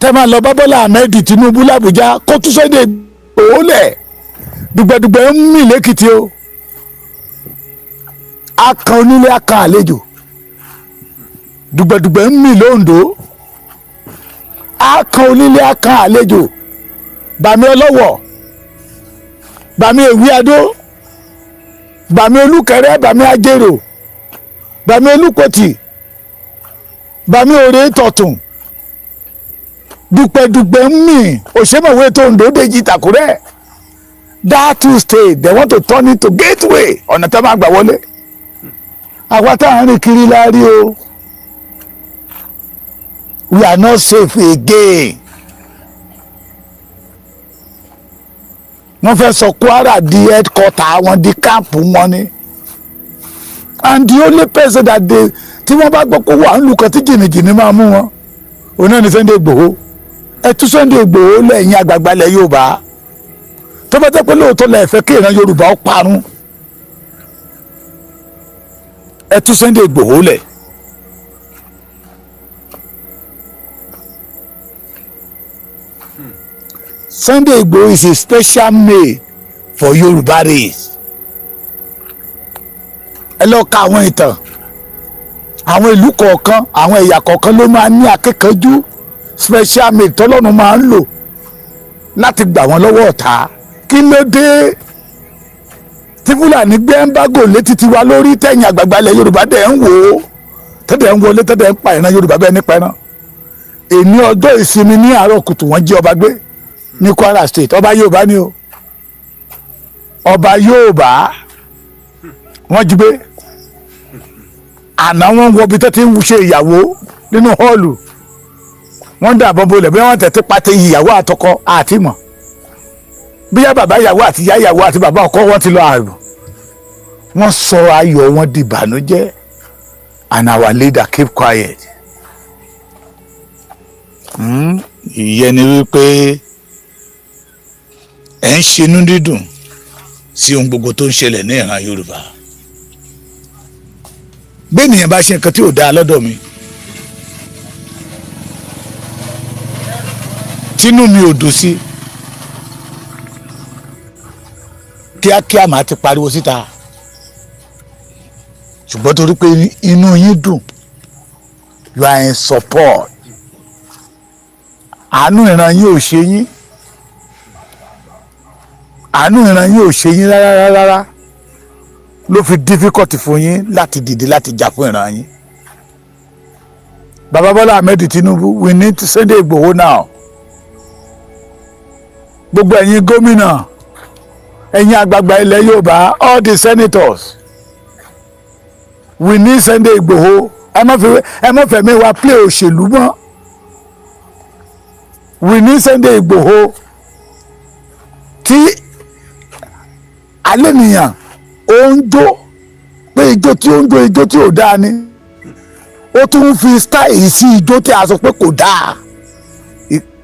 tẹ́ máa lọ bá Bọ́lá Ahmed Tinubu l'Àbújá kó tú Sunday Igboho lẹ̀. Dùgbẹ̀dùgbẹ̀ ń mì lẹ́kìtì o. Akan onílé, akan àlejò. Dùgbẹ̀dùgbẹ̀ ń mì lóńdó. Akan onílé, akan àlejò. Bàmí ọlọ́wọ̀, bàmí èwí adó, bàmí olúkẹrẹ, bàmí ajérò, bàmí olúkòtì, bàmí òrè tọ̀tún. Dùgbẹ̀dùgbẹ̀ ń mì. Òṣèmọ̀wé tó ń dòdèjì tàkúrẹ́, that two state, they want to turn it to gateway, ọ̀nà tó máa gbà wọlé. Àwa tá à ń rìn kiri la rí o. We are not safe again. Wọ́n fẹ́ sọ Kwara di headquarter wọn, di camp wọn ni. And the only person that they, tí wọ́n bá gbọ́ kó wà ń lukọ tí jìnnìjìnnì máa mú wọn, òun náà ni Sunday Igboho. Ẹ tú Sunday Igboho lẹ́yìn àgbààgbà ilẹ̀ Yorùbá, tó bá jẹ́ pé lóòótọ́ lẹ fẹ́ kí ìran Yorùbá ó parun. Ẹ tú Sunday Igboho lẹ̀. Sunday Igboho is a special made for Yorùbá race. Ẹ lọ ka àwọn ìtàn àwọn ìlú kọ̀ọ̀kan, àwọn ẹ̀yà kọ̀ọ̀kan ló máa ń ní akẹ́kọ̀ọ́jú special made tọ́lọ́run máa ń lò láti gbà wọ́n lọ́wọ́ ọ̀tá. Kí ló dé tí Fúlàní gbé embargo létí tiwa lórí, tẹ̀yìn àgbààgbà ilẹ̀ Yorùbá dẹ̀ ń wò ó, tẹ́tẹ̀ ń wọlé, tẹ́tẹ̀ ń pa ìran Yorùbá bẹ́ẹ̀ nípa ẹran? Èní ọjọ́ ìsinmi ní àárọ̀ kùtù, wọ́n jí ọba gbé ní Kwara State. Ọba Yorùbá ni o, ọba Yorùbá wọ́n jí gbé. Àná wọ́n wọ ibi tó ti ń ṣe ìyàwó nínú hall, wọ́n dàbọ̀ bolẹ̀ bí wọ́n tẹ̀tí pàtẹ ìyàwó àtọkọ àti mọ̀ bíyá bàbá ìyàwó àti ìyá ìyàwó àti bàbá ọkọ wọn ti lọ àrùn. Wọ́n sọ ayọ̀ wọn di ìbànújẹ́ and our leader keep quiet. Ìyẹn ni wípé ẹ̀ ń ṣinú dídùn sí ohun gbogbo tó ń ṣẹlẹ̀ ní ìran Yorùbá. Bí ènìyàn bá ṣe nǹkan tí ò dáa lọ́dọ̀ mi, tínú mi ò dùn sí, kíákíá màá ti pariwo síta. Ṣùgbọ́n torí pé inú yín dùn, you are in support, àánú ìran yín ò ṣe yín, àánú ìran yín ò ṣe yín rárá rárá, ló fi difficult fún yín láti dìde láti jà fún ìran yín. Bàbá Bọ́lá Ahmed Tinubu, we need Sunday Igboho now. Gbogbo ẹ̀yin gómìnà, ẹ̀yin àgbààgbà ilẹ̀ Yorùbá, all the senators, we need Sunday Igboho. Ẹ má fẹ̀mí wa play òṣèlú mọ́. We need Sunday Igboho. Tí alẹ́ nìyàn ó ń jó pé ijó tí ó ń jó, ijó tí ò dáa ni, ó tún ń fi style sí ijó tí a sọ pé kò dáa,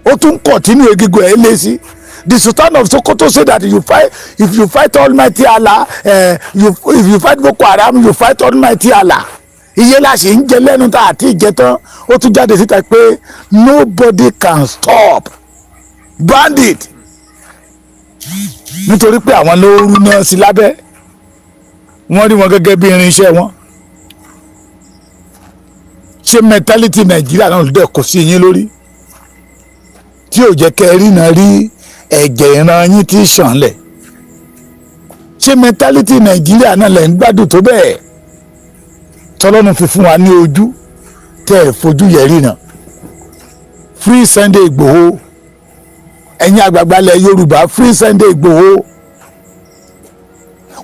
ó tún continue egungun ẹ̀ lé sí. The Sultan of Sokoto say that you fight if you fight Almighty Allah, if you fight Boko Haram, you fight Almighty Allah. Iye la ṣe ń jẹ lẹ́nu tá àti ìjẹ tán, ó tún jáde síta pé nobody can stop bandit, nítorí pé àwọn ló rú náà sí lábẹ́. Wọ́n rí wọn gẹ́gẹ́ bí irinṣẹ́ wọn. Ṣé mentality Nàìjíríà náà dẹ̀ kò sí yín lórí tí ò jẹ́ kẹ́ ẹ rí náà rí ẹ̀jẹ̀ ìran yín tí ṣàn lẹ̀? Ṣé mentality Nàìjíríà náà lẹ̀ ń gbádùn tó bẹ́ẹ̀, tọ́lọ́run fi fún wa ní ojú tẹ́ ẹ̀ fojú yẹ̀ rí náà? Free Sunday Igboho. Ẹ̀yin àgbààgbà ilẹ̀ Yorùbá, free Sunday Igboho.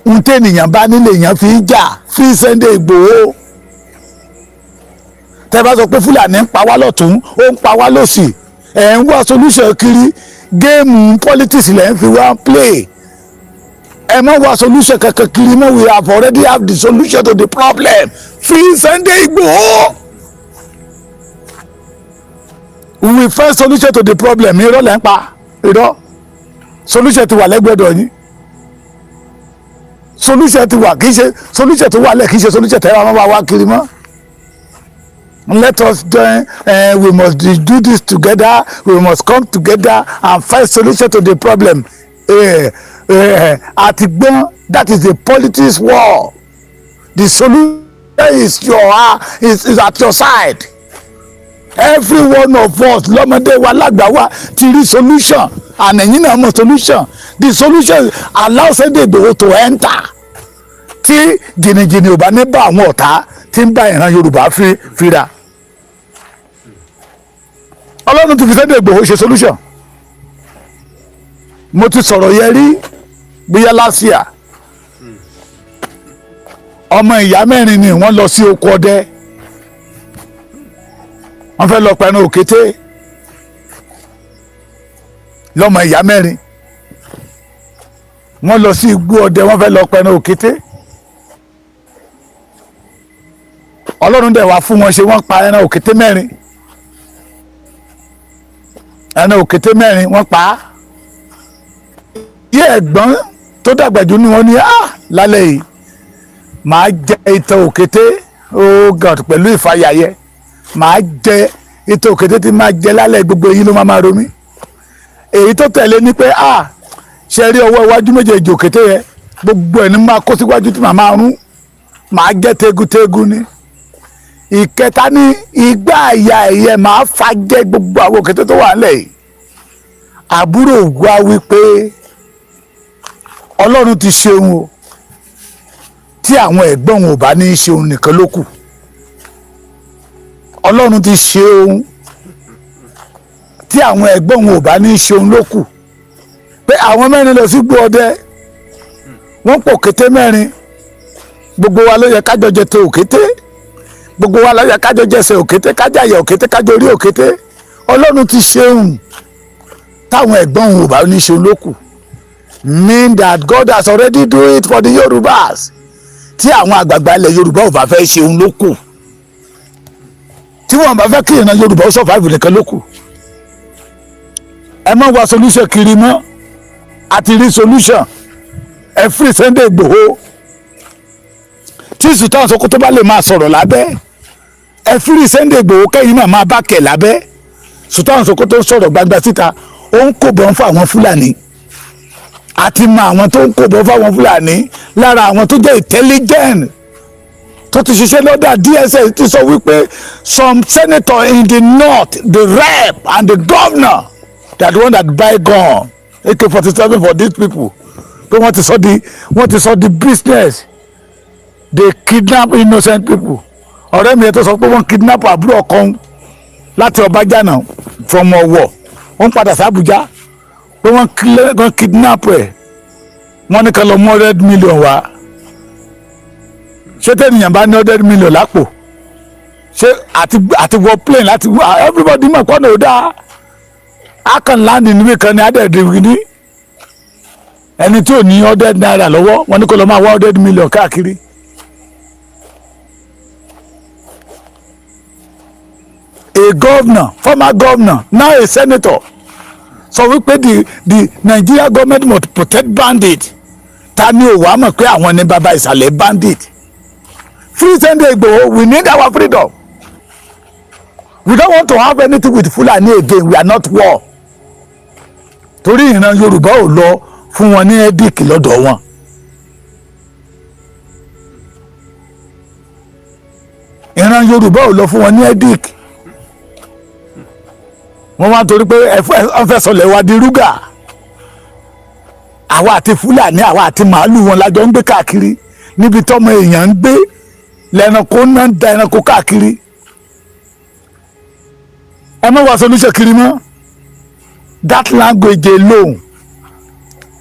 Ohun tẹ́nìyàn bá nílé èèyàn fi ń jà. Free Sunday Igboho. Tẹ́ bá sọ pé Fúlàní ń pa wá lọ́tún, ó ń pa wá lọ́sì, ẹ̀ ń wá solution kiri. Game politics lẹ́ ń fi wá play. Ẹ má wá solution kankan kiri mọ́. We have already have the solution to the problem. Free Sunday Igboho. We find solution to the problem. Irọ́ lẹ́ ń pa, irọ́. Solution ti wà lẹ́gbẹ̀dọ̀ yín. Solution ti wà. Kì í ṣe solution tó wà lẹ̀, kì í ṣe solution tẹ́ wàá máa wá kiri mọ́. Let us join. We must do this together. We must come together and find solution to the problem. Àti gbọ́n, that is the politics war. The solution is at your side. Every one of us, lọ́mọdé wa, lágbà wa, ti rí solution and ẹ̀yin náà mọ̀ solution. The solution, allow Sunday Igboho to enter. Tí jìnnìjìnnì ò bá ní bá àwọn ọ̀tá tí ń bá ìran Yorùbá fi fira, Ọlọ́run ti fi Sunday Igboho ṣe solution. Mo ti sọ̀rọ̀ yẹn rí bóyá last year. Ọmọ ìyá mẹ́rin ni wọ́n lọ sí oko ọdẹ. Wọ́n fẹ́ lọ pẹran òkété. Lọ́mọ ìyá mẹ́rin, wọ́n lọ sí igbó ọdẹ, wọ́n fẹ́ lọ pẹran òkété. Ọlọ́run dẹ̀ wá fún wọn ṣe, wọ́n pa ẹran òkété mẹ́rin. Ẹran òkété mẹ́rin wọ́n pa á. Yé, ẹ̀gbọ́n tó dàgbà jù ní wọn ní, "Ah, lálẹ́ yìí màá jẹ ìtàn òkété. Oh God, pẹ̀lú ìfàyàyẹ màá jẹ ìtàn òkété tí màá jẹ lálẹ́, gbogbo èyí ló máa ro mí." Èyí tó tẹ̀lé ni pé, "Ah, ṣe rí ọwọ́ iwájú méjèèjì òkété yẹn, gbogbo ẹ̀ ní máa kó síwájú tí màá máa rún, màá jẹ́ tegun-tegun ni." Ìkẹta ní, "Igbá àyà ẹ̀yẹ màá fa jẹ gbogbo àwọn òkété tó wà nílẹ̀ yìí." Àbúrò wa wípé Ọlọ́run ti ṣeun o. Tí àwọn ẹ̀gbọ́n òun ò bá ní í ṣeun nìkan ló kù. Ọlọ́run ti ṣeun. Tí àwọn ẹ̀gbọ́n òun ò bá ní í ṣeun ló kù, pé àwọn mẹ́rin lọ sí gbó ọdẹ, wọ́n pọ̀ kété mẹ́rin. Gbogbo wa ló yẹ kájọ jẹ tó òkété, gbogbo wa ló yẹ kájọ jẹsẹ̀ òkété, kájà yẹ òkété, kájọ orí òkété. Ọlọ́run ti ṣeun. Táwọn ẹ̀gbọ́n òun ò bá ní í ṣeun ló kù, mean that God has already do it for the Yorubas. Tí àwọn àgbààgbà ilẹ̀ Yorùbá ò bá fẹ́ ṣeun ló kù, tí wọ́n bá fẹ́ kí ìran Yorùbá ó survive nìkan ló kù. Ẹ má wá solution kiri mọ́, a ti rí solution. Ẹ free Sunday Igboho. Tí Sultan Sokoto bá lè máa sọ̀rọ̀ lábẹ́, ẹ free Sunday Igboho, kẹ́yìn náà máa bá kẹ̀ lábẹ́. Sultan Sokoto sọ̀rọ̀ gbangba síta, ó ń kó bọ́n fún àwọn Fúlàní. Àti mọ àwọn tó ń kó bọ́ fáwọn Fúlàní. Lára àwọn tó jẹ́ intelligent tó ti ṣiṣẹ́ lọ́dà DSS ti sọ wípé some senator in the north, the rep and the governor, they are the one that buy gun AK-47 for these people, pé wọ́n ti sọ di business. They kidnap innocent people. Ọ̀rẹ́ mi yẹn tó sọ pé wọ́n kidnap àbúrò ọkọ òun láti Ọbájànà from Ọ̀wọ̀, wọ́n padà sí Àbújá, pé wọ́n kidnap ẹ̀, wọ́n ní ká lọ mú 100 million wá. Ṣé tẹ́nìyàn bá ní 100 million lápò, ṣé àti wọ plane láti everybody mọ̀ kọ́nà ò dáa, a kàn land níbi kan ní adẹ́ẹ̀dẹ́ ní ẹni tí ò ní 100 naira lọ́wọ́, wọ́n ní kó lọ máa wá 100 million káàkiri. A governor, former governor, now a senator, sọ wípé the Nigeria government must protect bandit. Ta ni ò wá mọ̀ pé àwọn ní baba ìsàlẹ̀ bandit? Free Sunday Igboho. We need our freedom. We don't want to have anything with Fulani again. We are not war, torí ìran Yorùbá ò lọ fún wọn ní edic lọ́dọ̀ wọn. Ìran Yorùbá ò lọ fún wọn ní edic. Wọ́n wá torí pé ẹ fẹ́ sọlẹ̀ wa di rúgà. Àwa àti Fúlàní, àwa àti màálù wọn lájọ ń gbé káàkiri. Níbi tọ́mọ èèyàn ń gbé lẹ́ranko náà ń da ẹranko káàkiri. Ẹ má wá solution kiri mọ́. That language alone,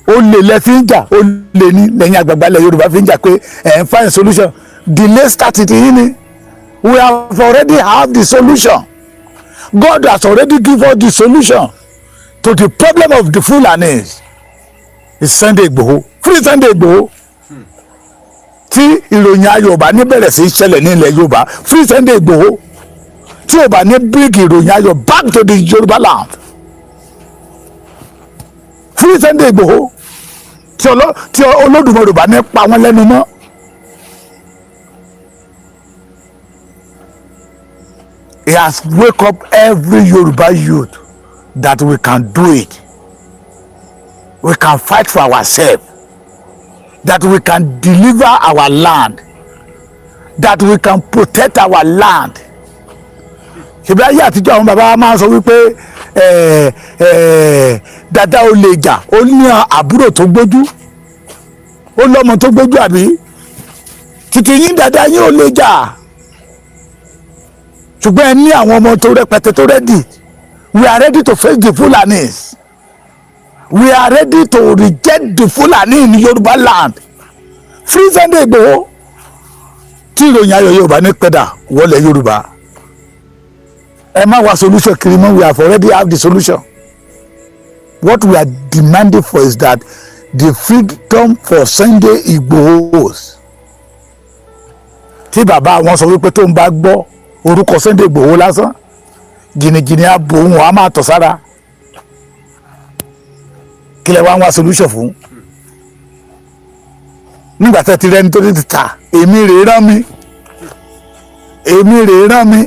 ó lè lẹ fi ń jà, ó lè ní lẹ́yìn àgbàgbà ilẹ̀ Yorùbá fi ń jà pé ẹ̀ ń find solution. Delay start ti yín ni. We have already have the solution. God has already give us the solution to the problem of the Fulanis. It's Sunday Igboho. Free Sunday Igboho. Tí ìròyìn ayọ̀ bá ní bẹ̀rẹ̀ sí í ṣẹlẹ̀ ní ilẹ̀ Yorùbá, free Sunday Igboho. Tí ò bá ní bring ìròyìn ayọ̀ back to the Yorùbá land, free Sunday Igboho. Tí Olódùmarè bá ní pa wọ́n lẹ́nu mọ́. He has wake up every Yoruba youth that we can do it. We can fight for ourselves. That we can deliver our land. That we can protect our land. Ṣebí ayé àtijọ́, àwọn bàbá wa máa ń sọ wípé dada ó lè jà, ó ní àbúrò tó gbójú, ó lọ́mọ tó gbójú, àbí títí yín dada yín ó lè jà, ṣùgbọ́n ẹ ní àwọn ọmọ tó rẹpẹtẹ tó ready. We are ready to face the Fulanis. We are ready to reject the Fulani in Yoruba land. Free Sunday Igboho. Tí ìròyìn ayọ̀ Yorùbá ní pẹ́dà wọlé Yorùbá, ẹ má wá solution kiri mọ́. We have already have the solution. What we are demanding for is that the freedom for Sunday Igboho. Tí bàbá wọn sọ wípé tó ń bá gbọ́ orúkọ Sunday Igboho lásán, jìnnìjìnnì á bo òun, á máa tọ̀ sára. Kí lẹ wá ń wá solution fún nígbà tẹ́ ti rẹ́ni tó ti ta? Èmi rèé rán mi, èmi rèé rán mi.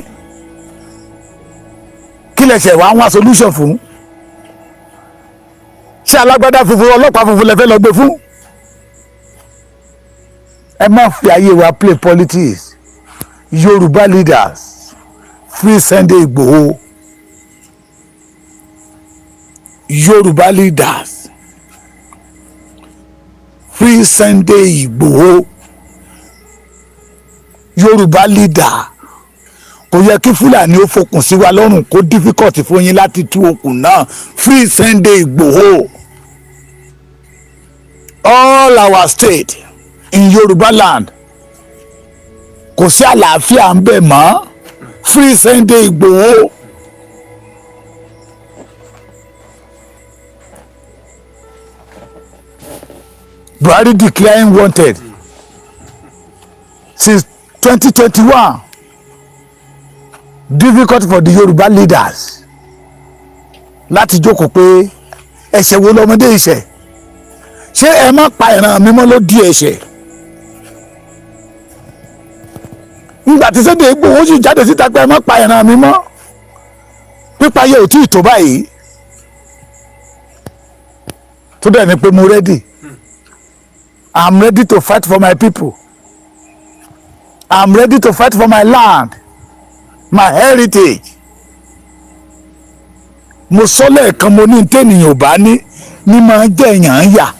Kí lẹ ṣẹ̀ wá ń wá solution fún? Ṣé alágbádá funfun, ọlọ́pàá funfun lẹ fẹ́ lọ gbé fún? Ẹ má fi ayé wa play politics. Yorùbá leaders, free Sunday Igboho. Yorùbá leaders, Free Sunday Igboho. Yorùbá leader, kò yẹ kí Fúlàní ó fokùn sí wa lọ́rùn kó difficult fún yín láti tú okùn náà. Free Sunday Igboho. All our state in Yorùbá land, kò sí àlàáfíà ń bẹ̀ mọ́. Free Sunday Igboho. Buhari declaring wanted since 2021. Difficult for the Yoruba leaders láti jókòó pé ẹ̀ṣẹ̀ wo lọmọdé ìṣẹ̀? Ṣé ẹ má pa ìran mímọ́ ló di ẹ̀ṣẹ̀? Nígbà tí Sunday Igboho sì jáde síta pé ẹ má pa ìran mímọ́, pípa yẹ ò tí ì tó báyìí, tó dẹ̀ ní pé mo ready, I'm ready to fight for my people, I'm ready to fight for my land, my heritage. Mo sọ lẹ́ẹ̀kan, mo ní tẹ́nìyàn ò bá ní ní máa jẹ́ èèyàn ń yà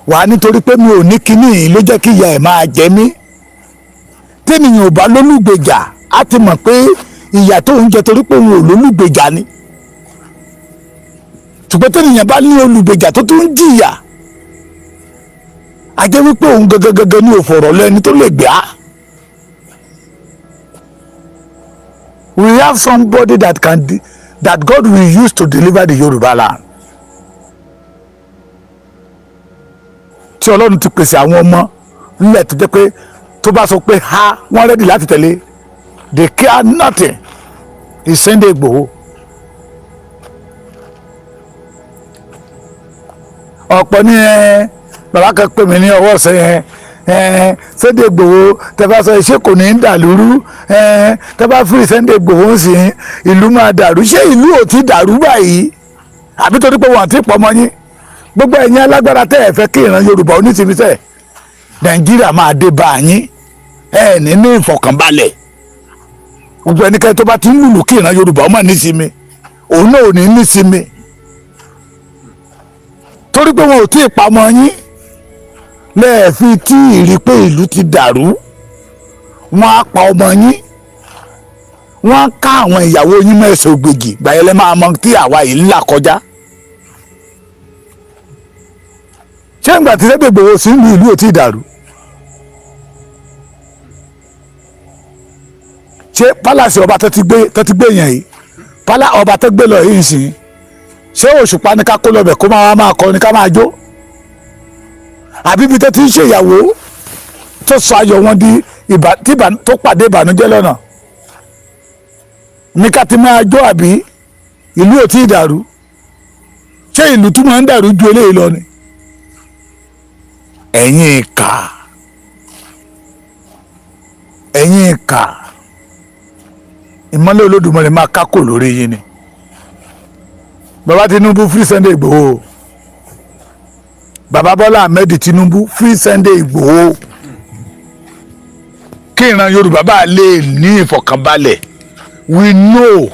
wà, nítorí pé mi ò ní kinní yìí ló jẹ́ kí ìyà ẹ̀ máa jẹ mí. Tẹ́nìyàn ò bá lólùgbèjà, á ti mọ̀ pé ìyà tó ń jẹ torí pé òun ò lólùgbèjà ni. Ṣùgbọ́n tẹ́nìyàn bá ní olùgbèjà tó tún ń jìyà, a jẹ́ wípé òun gangan gangan ní òfòrò lẹ́ni tó lè gbà á. We have somebody that God will use to deliver the Yoruba land. Tí Ọlọ́run ti pèsè àwọn ọmọ nílẹ̀ tó jẹ́ pé tó bá sọ pé ha, wọ́n ready láti tẹ̀lé. They care nothing is Sunday Igboho. Ọ̀pọ̀ ní ẹ bàbá kan pè mí ní ọwọ́ ọ̀sẹ̀ yẹn ẹ, Sunday Igboho tẹ bá sọ ṣé kò ní í dà lúrú ẹ, tẹ bá free Sunday Igboho ń sìn, ìlú máa dàrú. Ṣé ìlú ò ti dàrú báyìí? Àbí torí pé wọn àti pọ̀ mọ́ yín? Gbogbo ẹ̀yin alágbára tẹ́ ẹ fẹ́ kí ìran Yorùbá onítìmísẹ̀, Nàìjíríà máa dé bá yín, ẹ ní ìfọ̀kànbalẹ̀. Gbogbo ẹnikẹ́ni tó bá ti ń lùlù kí ìran Yorùbá ọmọ nísinmi, òun náà ò ní nísinmi, torí pé wọn ò tí ì pamọ́ yín lẹ́ẹ̀fi tí ì rí pé ìlú ti dàrú. Wọ́n á pa ọmọ yín, wọ́n á ká àwọn ìyàwó yín mẹ́sàn-án ògbèjì gbàyẹlẹ́ máa mọ tí àwa yìí ń là kọjá. Ṣé ìgbà tí Sunday Igboho sí ìlú, ìlú ò tí ì dàrú? Ṣé palace ọba tó ti gbé yẹn yìí, palace ọba tó gbé lọ yìí sìn, ṣé Òṣùpá ní ká kó lọ bẹ̀ kó máa wá máa kọrin, ká máa jó? Àbí ibi tó ti ń ṣèyàwó tó sọ ayọ̀ wọn di ìbà tí ìbà tó pàdé ìbànújẹ́ lọ́nà ní ká ti máa jó? Àbí ìlú ò tí ì dàrú? Ṣé ìlú tún máa ń dàrú ju eléyìí lọ ni? Ẹ̀yin ìkà, ẹ̀yin ìkà, ìmọ́lẹ̀ Olódùmarè máa kákò lórí yín ni. Bàbá Tinubu, free Sunday Igboho. Bàbá Bọ́lá Ahmed Tinubu, free Sunday Igboho, kí ìran Yorùbá bá lè ní ìfọ̀kànbalẹ̀. We know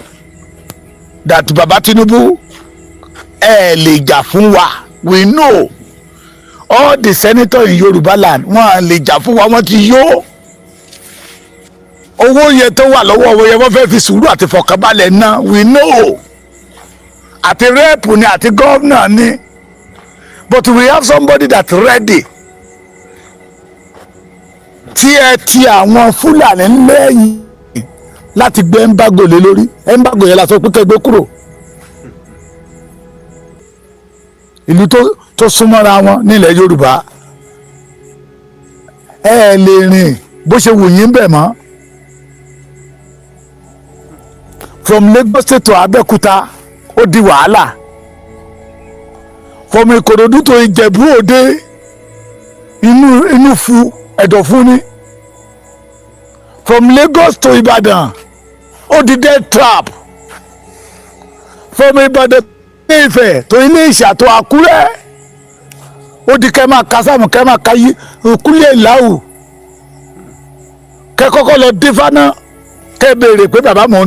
that bàbá Tinubu, ẹ lè jà fún wa. We know all the senators in Yorùbá land, wọ́n lè jà fún wa. Wọ́n ti yó owó yẹn tó wà lọ́wọ́ owó yẹn, wọ́n fẹ́ fi sùúrù àti ìfọ̀kànbalẹ̀ ná. We know, àti rep ni àti governor ni, but we have somebody that ready. Tí ẹ ti àwọn Fúlàní lẹ́yìn láti gbé embargo lé lórí, embargo yẹn la sọ pé kẹ́ gbé kúrò. Ìlú tó súnmọ́ra wọn nílẹ̀ Yorùbá, ẹ ẹ lè rìn bó ṣe wù yín bẹ̀ mọ́. From Lagos State to Abẹ́òkúta, ó di wàhálà. From Ìkòròdú to Ìjẹ̀bú Òde, inú fu ẹ̀dọ̀ fún ni. From Lagos to Ìbàdàn, ó di death trap. From Ìbàdàn to Ifẹ̀ to Ilé Ìṣà to Àkúrẹ́, ó di kẹ́ máa ka sáàmù, kẹ́ máa ka yí òkúlẹ̀ ìlàwù, kẹ́ kọ́kọ́ lọ dífá náà, kẹ́ béèrè pé bàbá, mo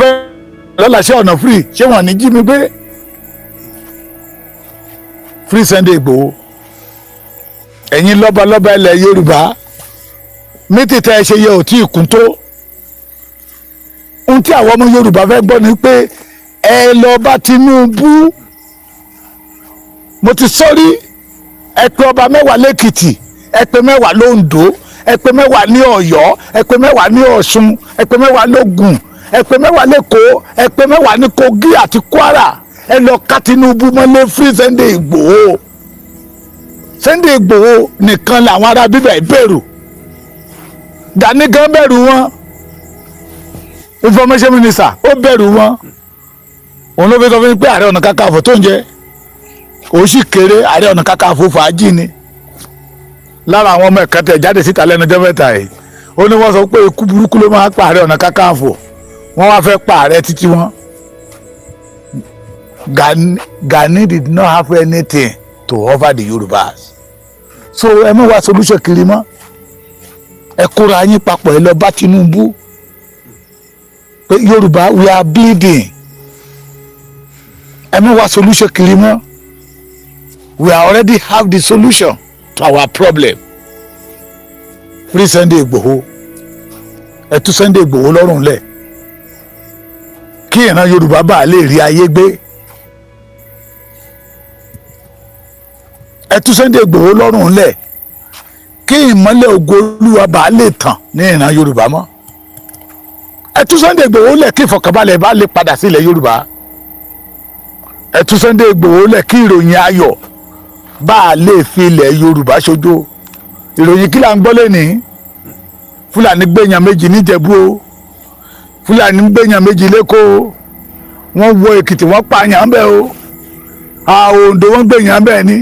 fẹ́ lọ́la, ṣé ọ̀nà free? Ṣé wọ́n ní jí mi gbé? Free Sunday Igboho. Ẹ̀yin lọ́balọ́ba ilẹ̀ Yorùbá, meeting tẹ́ ẹ ṣe yẹ ò tí ì kún tó. Ohun tí àwọn ọmọ Yorùbá fẹ́ gbọ́ ni pé ẹ lọ bá Tinubu. Mo ti sọ́rí, ẹ pé ọba 10 lẹ́kìtì, ẹ pé 10 lóńdó, ẹ pé 10 ní Ọ̀yọ́, ẹ pé 10 ní Ọ̀ṣun, ẹ pé 10 lógùn, ẹ pé 10 lẹ́kọ̀ọ́, ẹ pé 10 ní Kogi àti Kwara. Ẹ lọ ká Tinubu mọ́lé. Free Sunday Ìgbòho. Sunday Ìgbòho nìkan làwọn ará bíbẹ̀ bẹ̀rù. Gani gan bẹ̀rù wọn, information minister, ó bẹ̀rù wọn. Òun ló fi sọ fún mi pé Ààrẹ Ọ̀nà Kakanfò tó ń jẹ òun sì kéré. Ààrẹ Ọ̀nà Kakanfò fàájì ni. Lára àwọn ọmọ ẹ̀ka tẹ̀ jáde síta lẹ́nu ọjọ́ mẹ́ta yìí, ó ní wọ́n sọ pé ikú burúkú ló máa pa Ààrẹ Ọ̀nà Kakanfò. Wọ́n wá fẹ́ pa ààrẹ títí wọn. Gani, Gani did not have anything to offer the Yorubas, so ẹ mú wa solution kiri mọ́. Ẹ kóra yín papọ̀, ẹ lọ bá Tinubu pé Yorùbá, we are bleeding. Ẹ mú wa solution kiri mọ́. We already have the solution to our problem. Free Sunday Igboho. Ẹ tú Sunday Igboho lọ́rùn lẹ̀ kí ìran Yorùbá bá lè rí ayé gbé. Ẹ tú Sunday Igboho lọ́rùn lẹ̀ kí ìmọ́lẹ̀ ògo Olúwa bá lè tàn ní ìran Yorùbá mọ́. Ẹ tú Sunday Igboho lẹ̀ kí ìfọ̀kànbalẹ̀ bá lè padà sí ilẹ̀ Yorùbá. Ẹ tú Sunday Igboho lẹ̀ kí ìròyìn ayọ̀ bá a lè fi ilẹ̀ Yorùbá ṣojú. Ìròyìn kí là ń gbọ́ lẹ́nìí? Fúlàní gbẹ̀yàn 2 níjẹ̀bú o, Fúlàní gbẹ̀yàn 2 lẹ́kọ̀ọ́, wọ́n wọ Èkìtì, wọ́n pààyàn bẹ́ẹ̀ o, Oǹdó, wọ́n gbẹ̀yàn bẹ́ẹ̀ ni.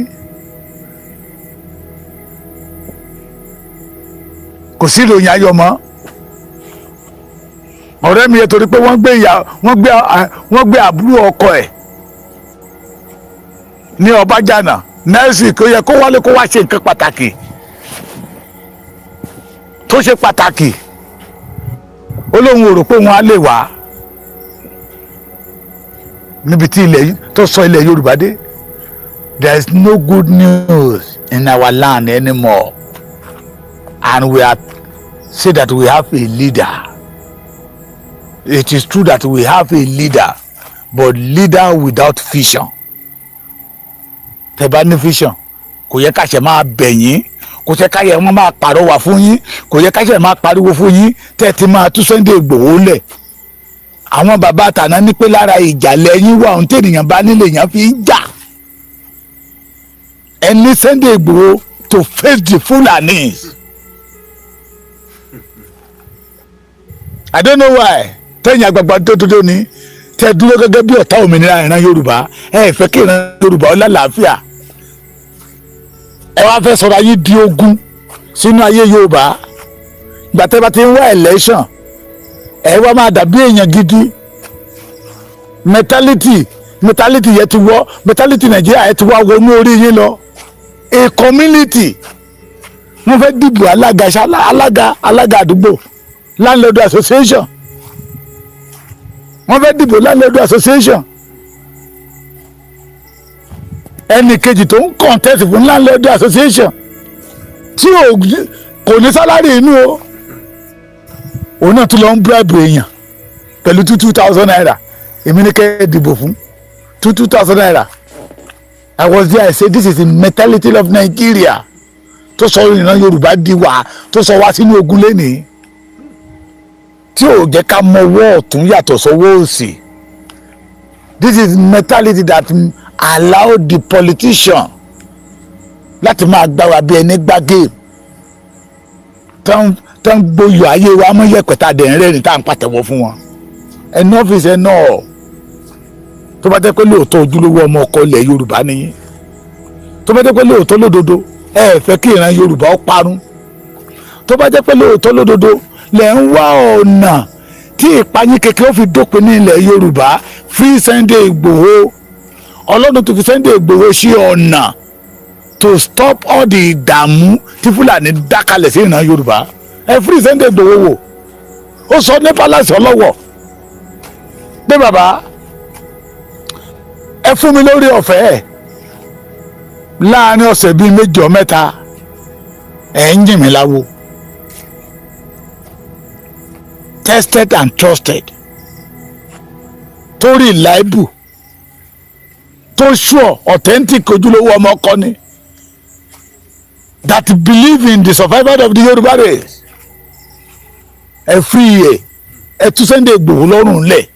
Kò sí ìròyìn ayọ̀ mọ́. Ọ̀rẹ́ mi yẹ torí pé wọ́n gbé ìyá, wọ́n gbé àbúrò ọkọ ẹ̀ ní Ọbàjànà nẹ́ẹ̀sì kó yẹ kó wálé kó wá ṣe nǹkan pàtàkì tó ṣe pàtàkì. Ó lóun ò rò pé òun á lè wá níbi tí ilẹ̀ tó sọ ilẹ̀ Yorùbá dé. There is no good news in our land anymore, and we are say that we have a leader. It is true that we have a leader, but leader without vision. Tẹ́ bá ní vision, kò yẹ ká ṣe máa bẹ̀ yín, kò yẹ ká yẹ wọ́n máa pàrọwà fún yín, kò yẹ ká ṣe máa pariwo fún yín tẹ́ ti máa tú Sunday Igboho lẹ̀. Àwọn bàbá àtàná ní pé lára ìjà lẹ́yìn wà, ohun tènìyàn bá nílé yẹn fi ń jà. Ẹni Sunday Igboho to face the Fulanis. I don't know why tẹ̀yìn àgbààgbà tó tó tó ní tẹ́ dúró gẹ́gẹ́ bí ọ̀tá òmìnira ìran Yorùbá. Ẹ fẹ́ kí ìran Yorùbá ó lálàáfíà. Ẹ wá fẹ́ sọ̀rọ̀ ayé di ogun sínú ayé Yorùbá. Gbàtẹ́ bá ti ń wá election, ẹ wá máa dàbí èèyàn gidi. Mentality yẹn ti wọ́, mentality Nàìjíríà yẹn ti wá wọnú orí yín lọ. A community, wọ́n fẹ́ dìbò alága, alága àdúgbò, landlord association. Wọ́n fẹ́ dìbò landlord association. Ẹnì kejì tó ń contest fún landlord association tí kò ní salary inú o, òun náà tún lọ ń bribe èèyàn pẹ̀lú 2,000 naira. Èmi ní kẹ́ ẹ dìbò fún, 2,000 naira. I was there, I say this is the mentality of Nigeria tó sọ ìran Yorùbá di wà, tó sọ wá sínú ogun lẹ́nìí, tí ò jẹ́ ká mọ ọwọ́ ọ̀tún yàtọ̀ sọ́wọ́ òsì. This is mentality that allow the politician láti máa gbá wa bí ẹni gbá game, tó ń gbóyò ayé wa mọ́ yẹ̀pẹ̀, tá a dẹ̀ ń rẹ́rìn, tá à ń pàtẹ́wọ́ fún wọn. Enough is enough. Tó bá jẹ́ pé lóòótọ́ ojúlówó ọmọ ọkọ ilẹ̀ Yorùbá nìyí, tó bá jẹ́ pé lóòótọ́ lódodo ẹ fẹ́ kí ìran Yorùbá ó parun, tó bá jẹ́ pé lóòótọ́ lódodo lẹ̀ ń wá ọ̀nà tí ìpayín kékeré ó fi dópin ní ilẹ̀ Yorùbá, free Sunday Igboho. Ọlọ́run tó fi Sunday Igboho sí ọ̀nà to stop all the ìdààmú tí Fúlàní dákalẹ̀ sí ìran Yorùbá. Ẹ free Sunday Igboho wò. Ó sọ ní palace Ọlọ́wọ̀ pé, "Bàbá, ẹ fún mi lórí ọ̀fẹ́ ẹ̀ láàrin ọ̀sẹ̀ bíi 2 or 3." Ẹ̀ ń jìn mí láwo. Tested and trusted, tó reliable, tó sure, authentic, ojúlówó ọmọ ọkọ ni, that believe in the survival of the Yorùbá race. Ẹ free ẹ, ẹ tú Sunday Igboho lọ́rùn lẹ̀.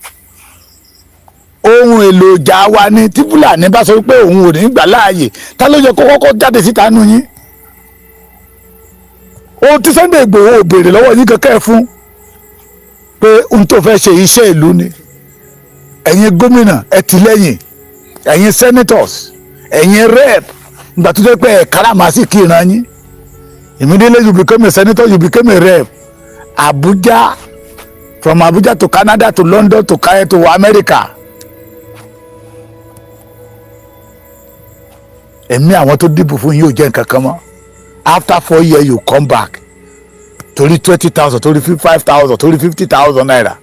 Ohun èlò ìjà wa ni. Tí Fúlàní bá sọ pé òun ò ní gbà láàyè, ta ló yẹ kó kọ́kọ́ jáde síta nù yín? Ohun tí Sunday Igboho ò béèrè lọ́wọ́ yín kankan, ẹ fún pé ohun tó fẹ́ ṣe, iṣẹ́ ìlú ni. Ẹ̀yin gómìnà, ẹ tì lẹ́yìn. Ẹ̀yin senators, ẹ̀yin rep, ìgbà tó jẹ́ pé ẹ̀ káràmásìkí ìran yín, immediately you become a senator, you become a rep. Abuja, from Abuja to Canada to London to Cairo to America. Ẹ̀mí àwọn tó dìbò fún yín ò jẹ́ nǹkan kan mọ́. After 4 years you come back, torí 20,000, torí 5,000, torí ₦50,000.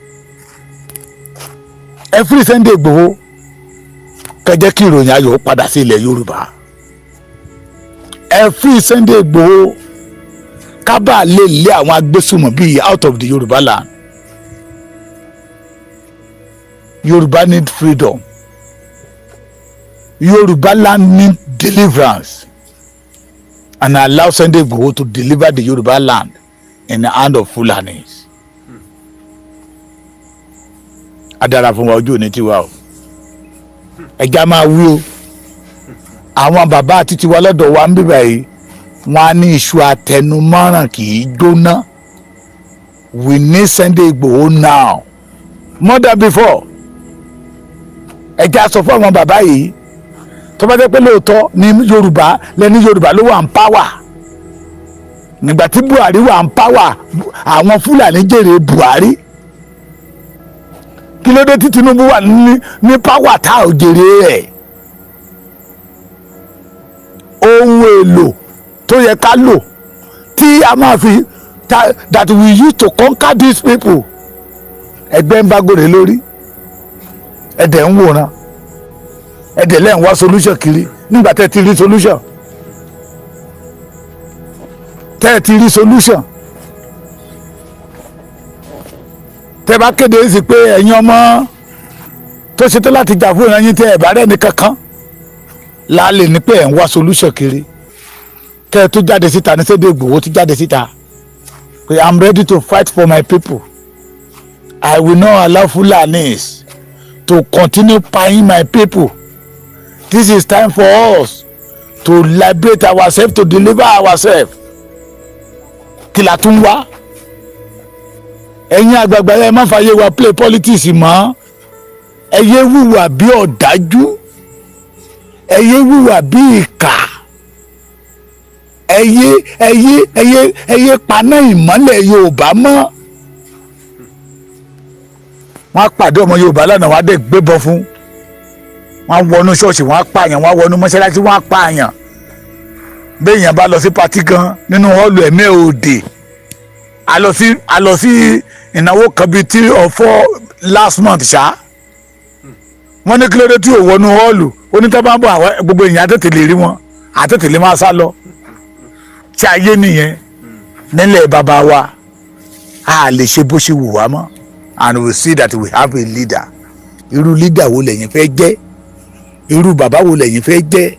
Ẹ free Sunday Igboho, kẹ́ jẹ́ kí ìròyìn ayọ̀ ó padà sí ilẹ̀ Yorùbá. Ẹ free Sunday Igboho, ká bàa lè lé àwọn agbésùmọ̀ bíi out of the Yorùbá land. Yorùbá need freedom. Yorùbá land need deliverance, and allow Sunday Igboho to deliver the Yorùbá land in the hand of Fulanis. Adara fún wa, ojú òní tiwa o. Ẹja máa wí o. Àwọn bàbá àti tiwa lọ́dọ̀ wa ń bíbà yìí, wọ́n á ní iṣu àtẹnumọ́ràn kì í jóná. We need Sunday Igboho now more than before. Ẹja sọ fún àwọn bàbá yìí, tó bá jẹ́ pé lóòótọ́ ní Yorùbá lẹ́ni, Yorùbá ló wà ń power. Nígbà tí Buhari wà ń power, àwọn Fúlàní jèrè Buhari. Kí ló dé tí Tinubu wà ní power tá ò jèrè ẹ̀? Ohun èlò tó yẹ ká lò tí a máa fi that we use to conquer these people, ẹgbẹ́ ń bá gòrè lórí ẹ̀dẹ̀ ń wòran, ẹ̀dẹ̀ lẹ́ ń wá solution kiri. Nígbà tẹ́ ti rí solution, tẹ́ ti rí solution, tẹ́ bá kéde sí pé ẹ̀yin ọmọ tó ṣetán láti jà fún ìran yín, tẹ́ ẹ̀ bá rẹ̀ ní kankan láàlè ní pé ẹ̀ ń wá solution kiri, kẹ́ ẹ tó jáde síta ní Sunday Igboho ti jáde síta pé, "I'm ready to fight for my people. I will not allow Fulanis to continue paying my people. This is time for us to liberate ourselves, to deliver ourselves." Kí la tún wá? Ẹ̀yin àgbààgbà, ẹ má fàyè wa play politics mọ́. Ẹ yé wùwà bí ọ̀dájú, ẹ yé wùwà bí ìkà, ẹ yé paná ìmọ́lẹ̀ Yorùbá mọ́. Wọ́n á pàdé ọmọ Yorùbá lọ́nà, wọ́n á dẹ̀ gbébọn fún wọ́n. Á wọnú ṣọ́ọ̀ṣì, wọ́n á pààyàn. Wọ́n á wọnú mọ́ṣáláṣí, wọ́n á pààyàn. Béèyàn bá lọ sí party gan nínú hall, ẹ̀mí òde. A lọ sí ìnáwó kan bíi 3 or 4 last month ṣá. Wọ́n ní kí ló dé tí ò wọnú hall? Onítọ́ bá ń bọ̀, àwọn gbogbo èèyàn àtètè lè rí wọn, àtètè lè máa sá lọ. Tí ayé nìyẹn nílẹ̀ bàbá wa, a lè ṣe bó ṣe wù wá mọ́. And we see that we have a leader. Irú leader wo lẹ̀yin fẹ́ jẹ́? Irú bàbá wo lẹ̀yin fẹ́ jẹ́?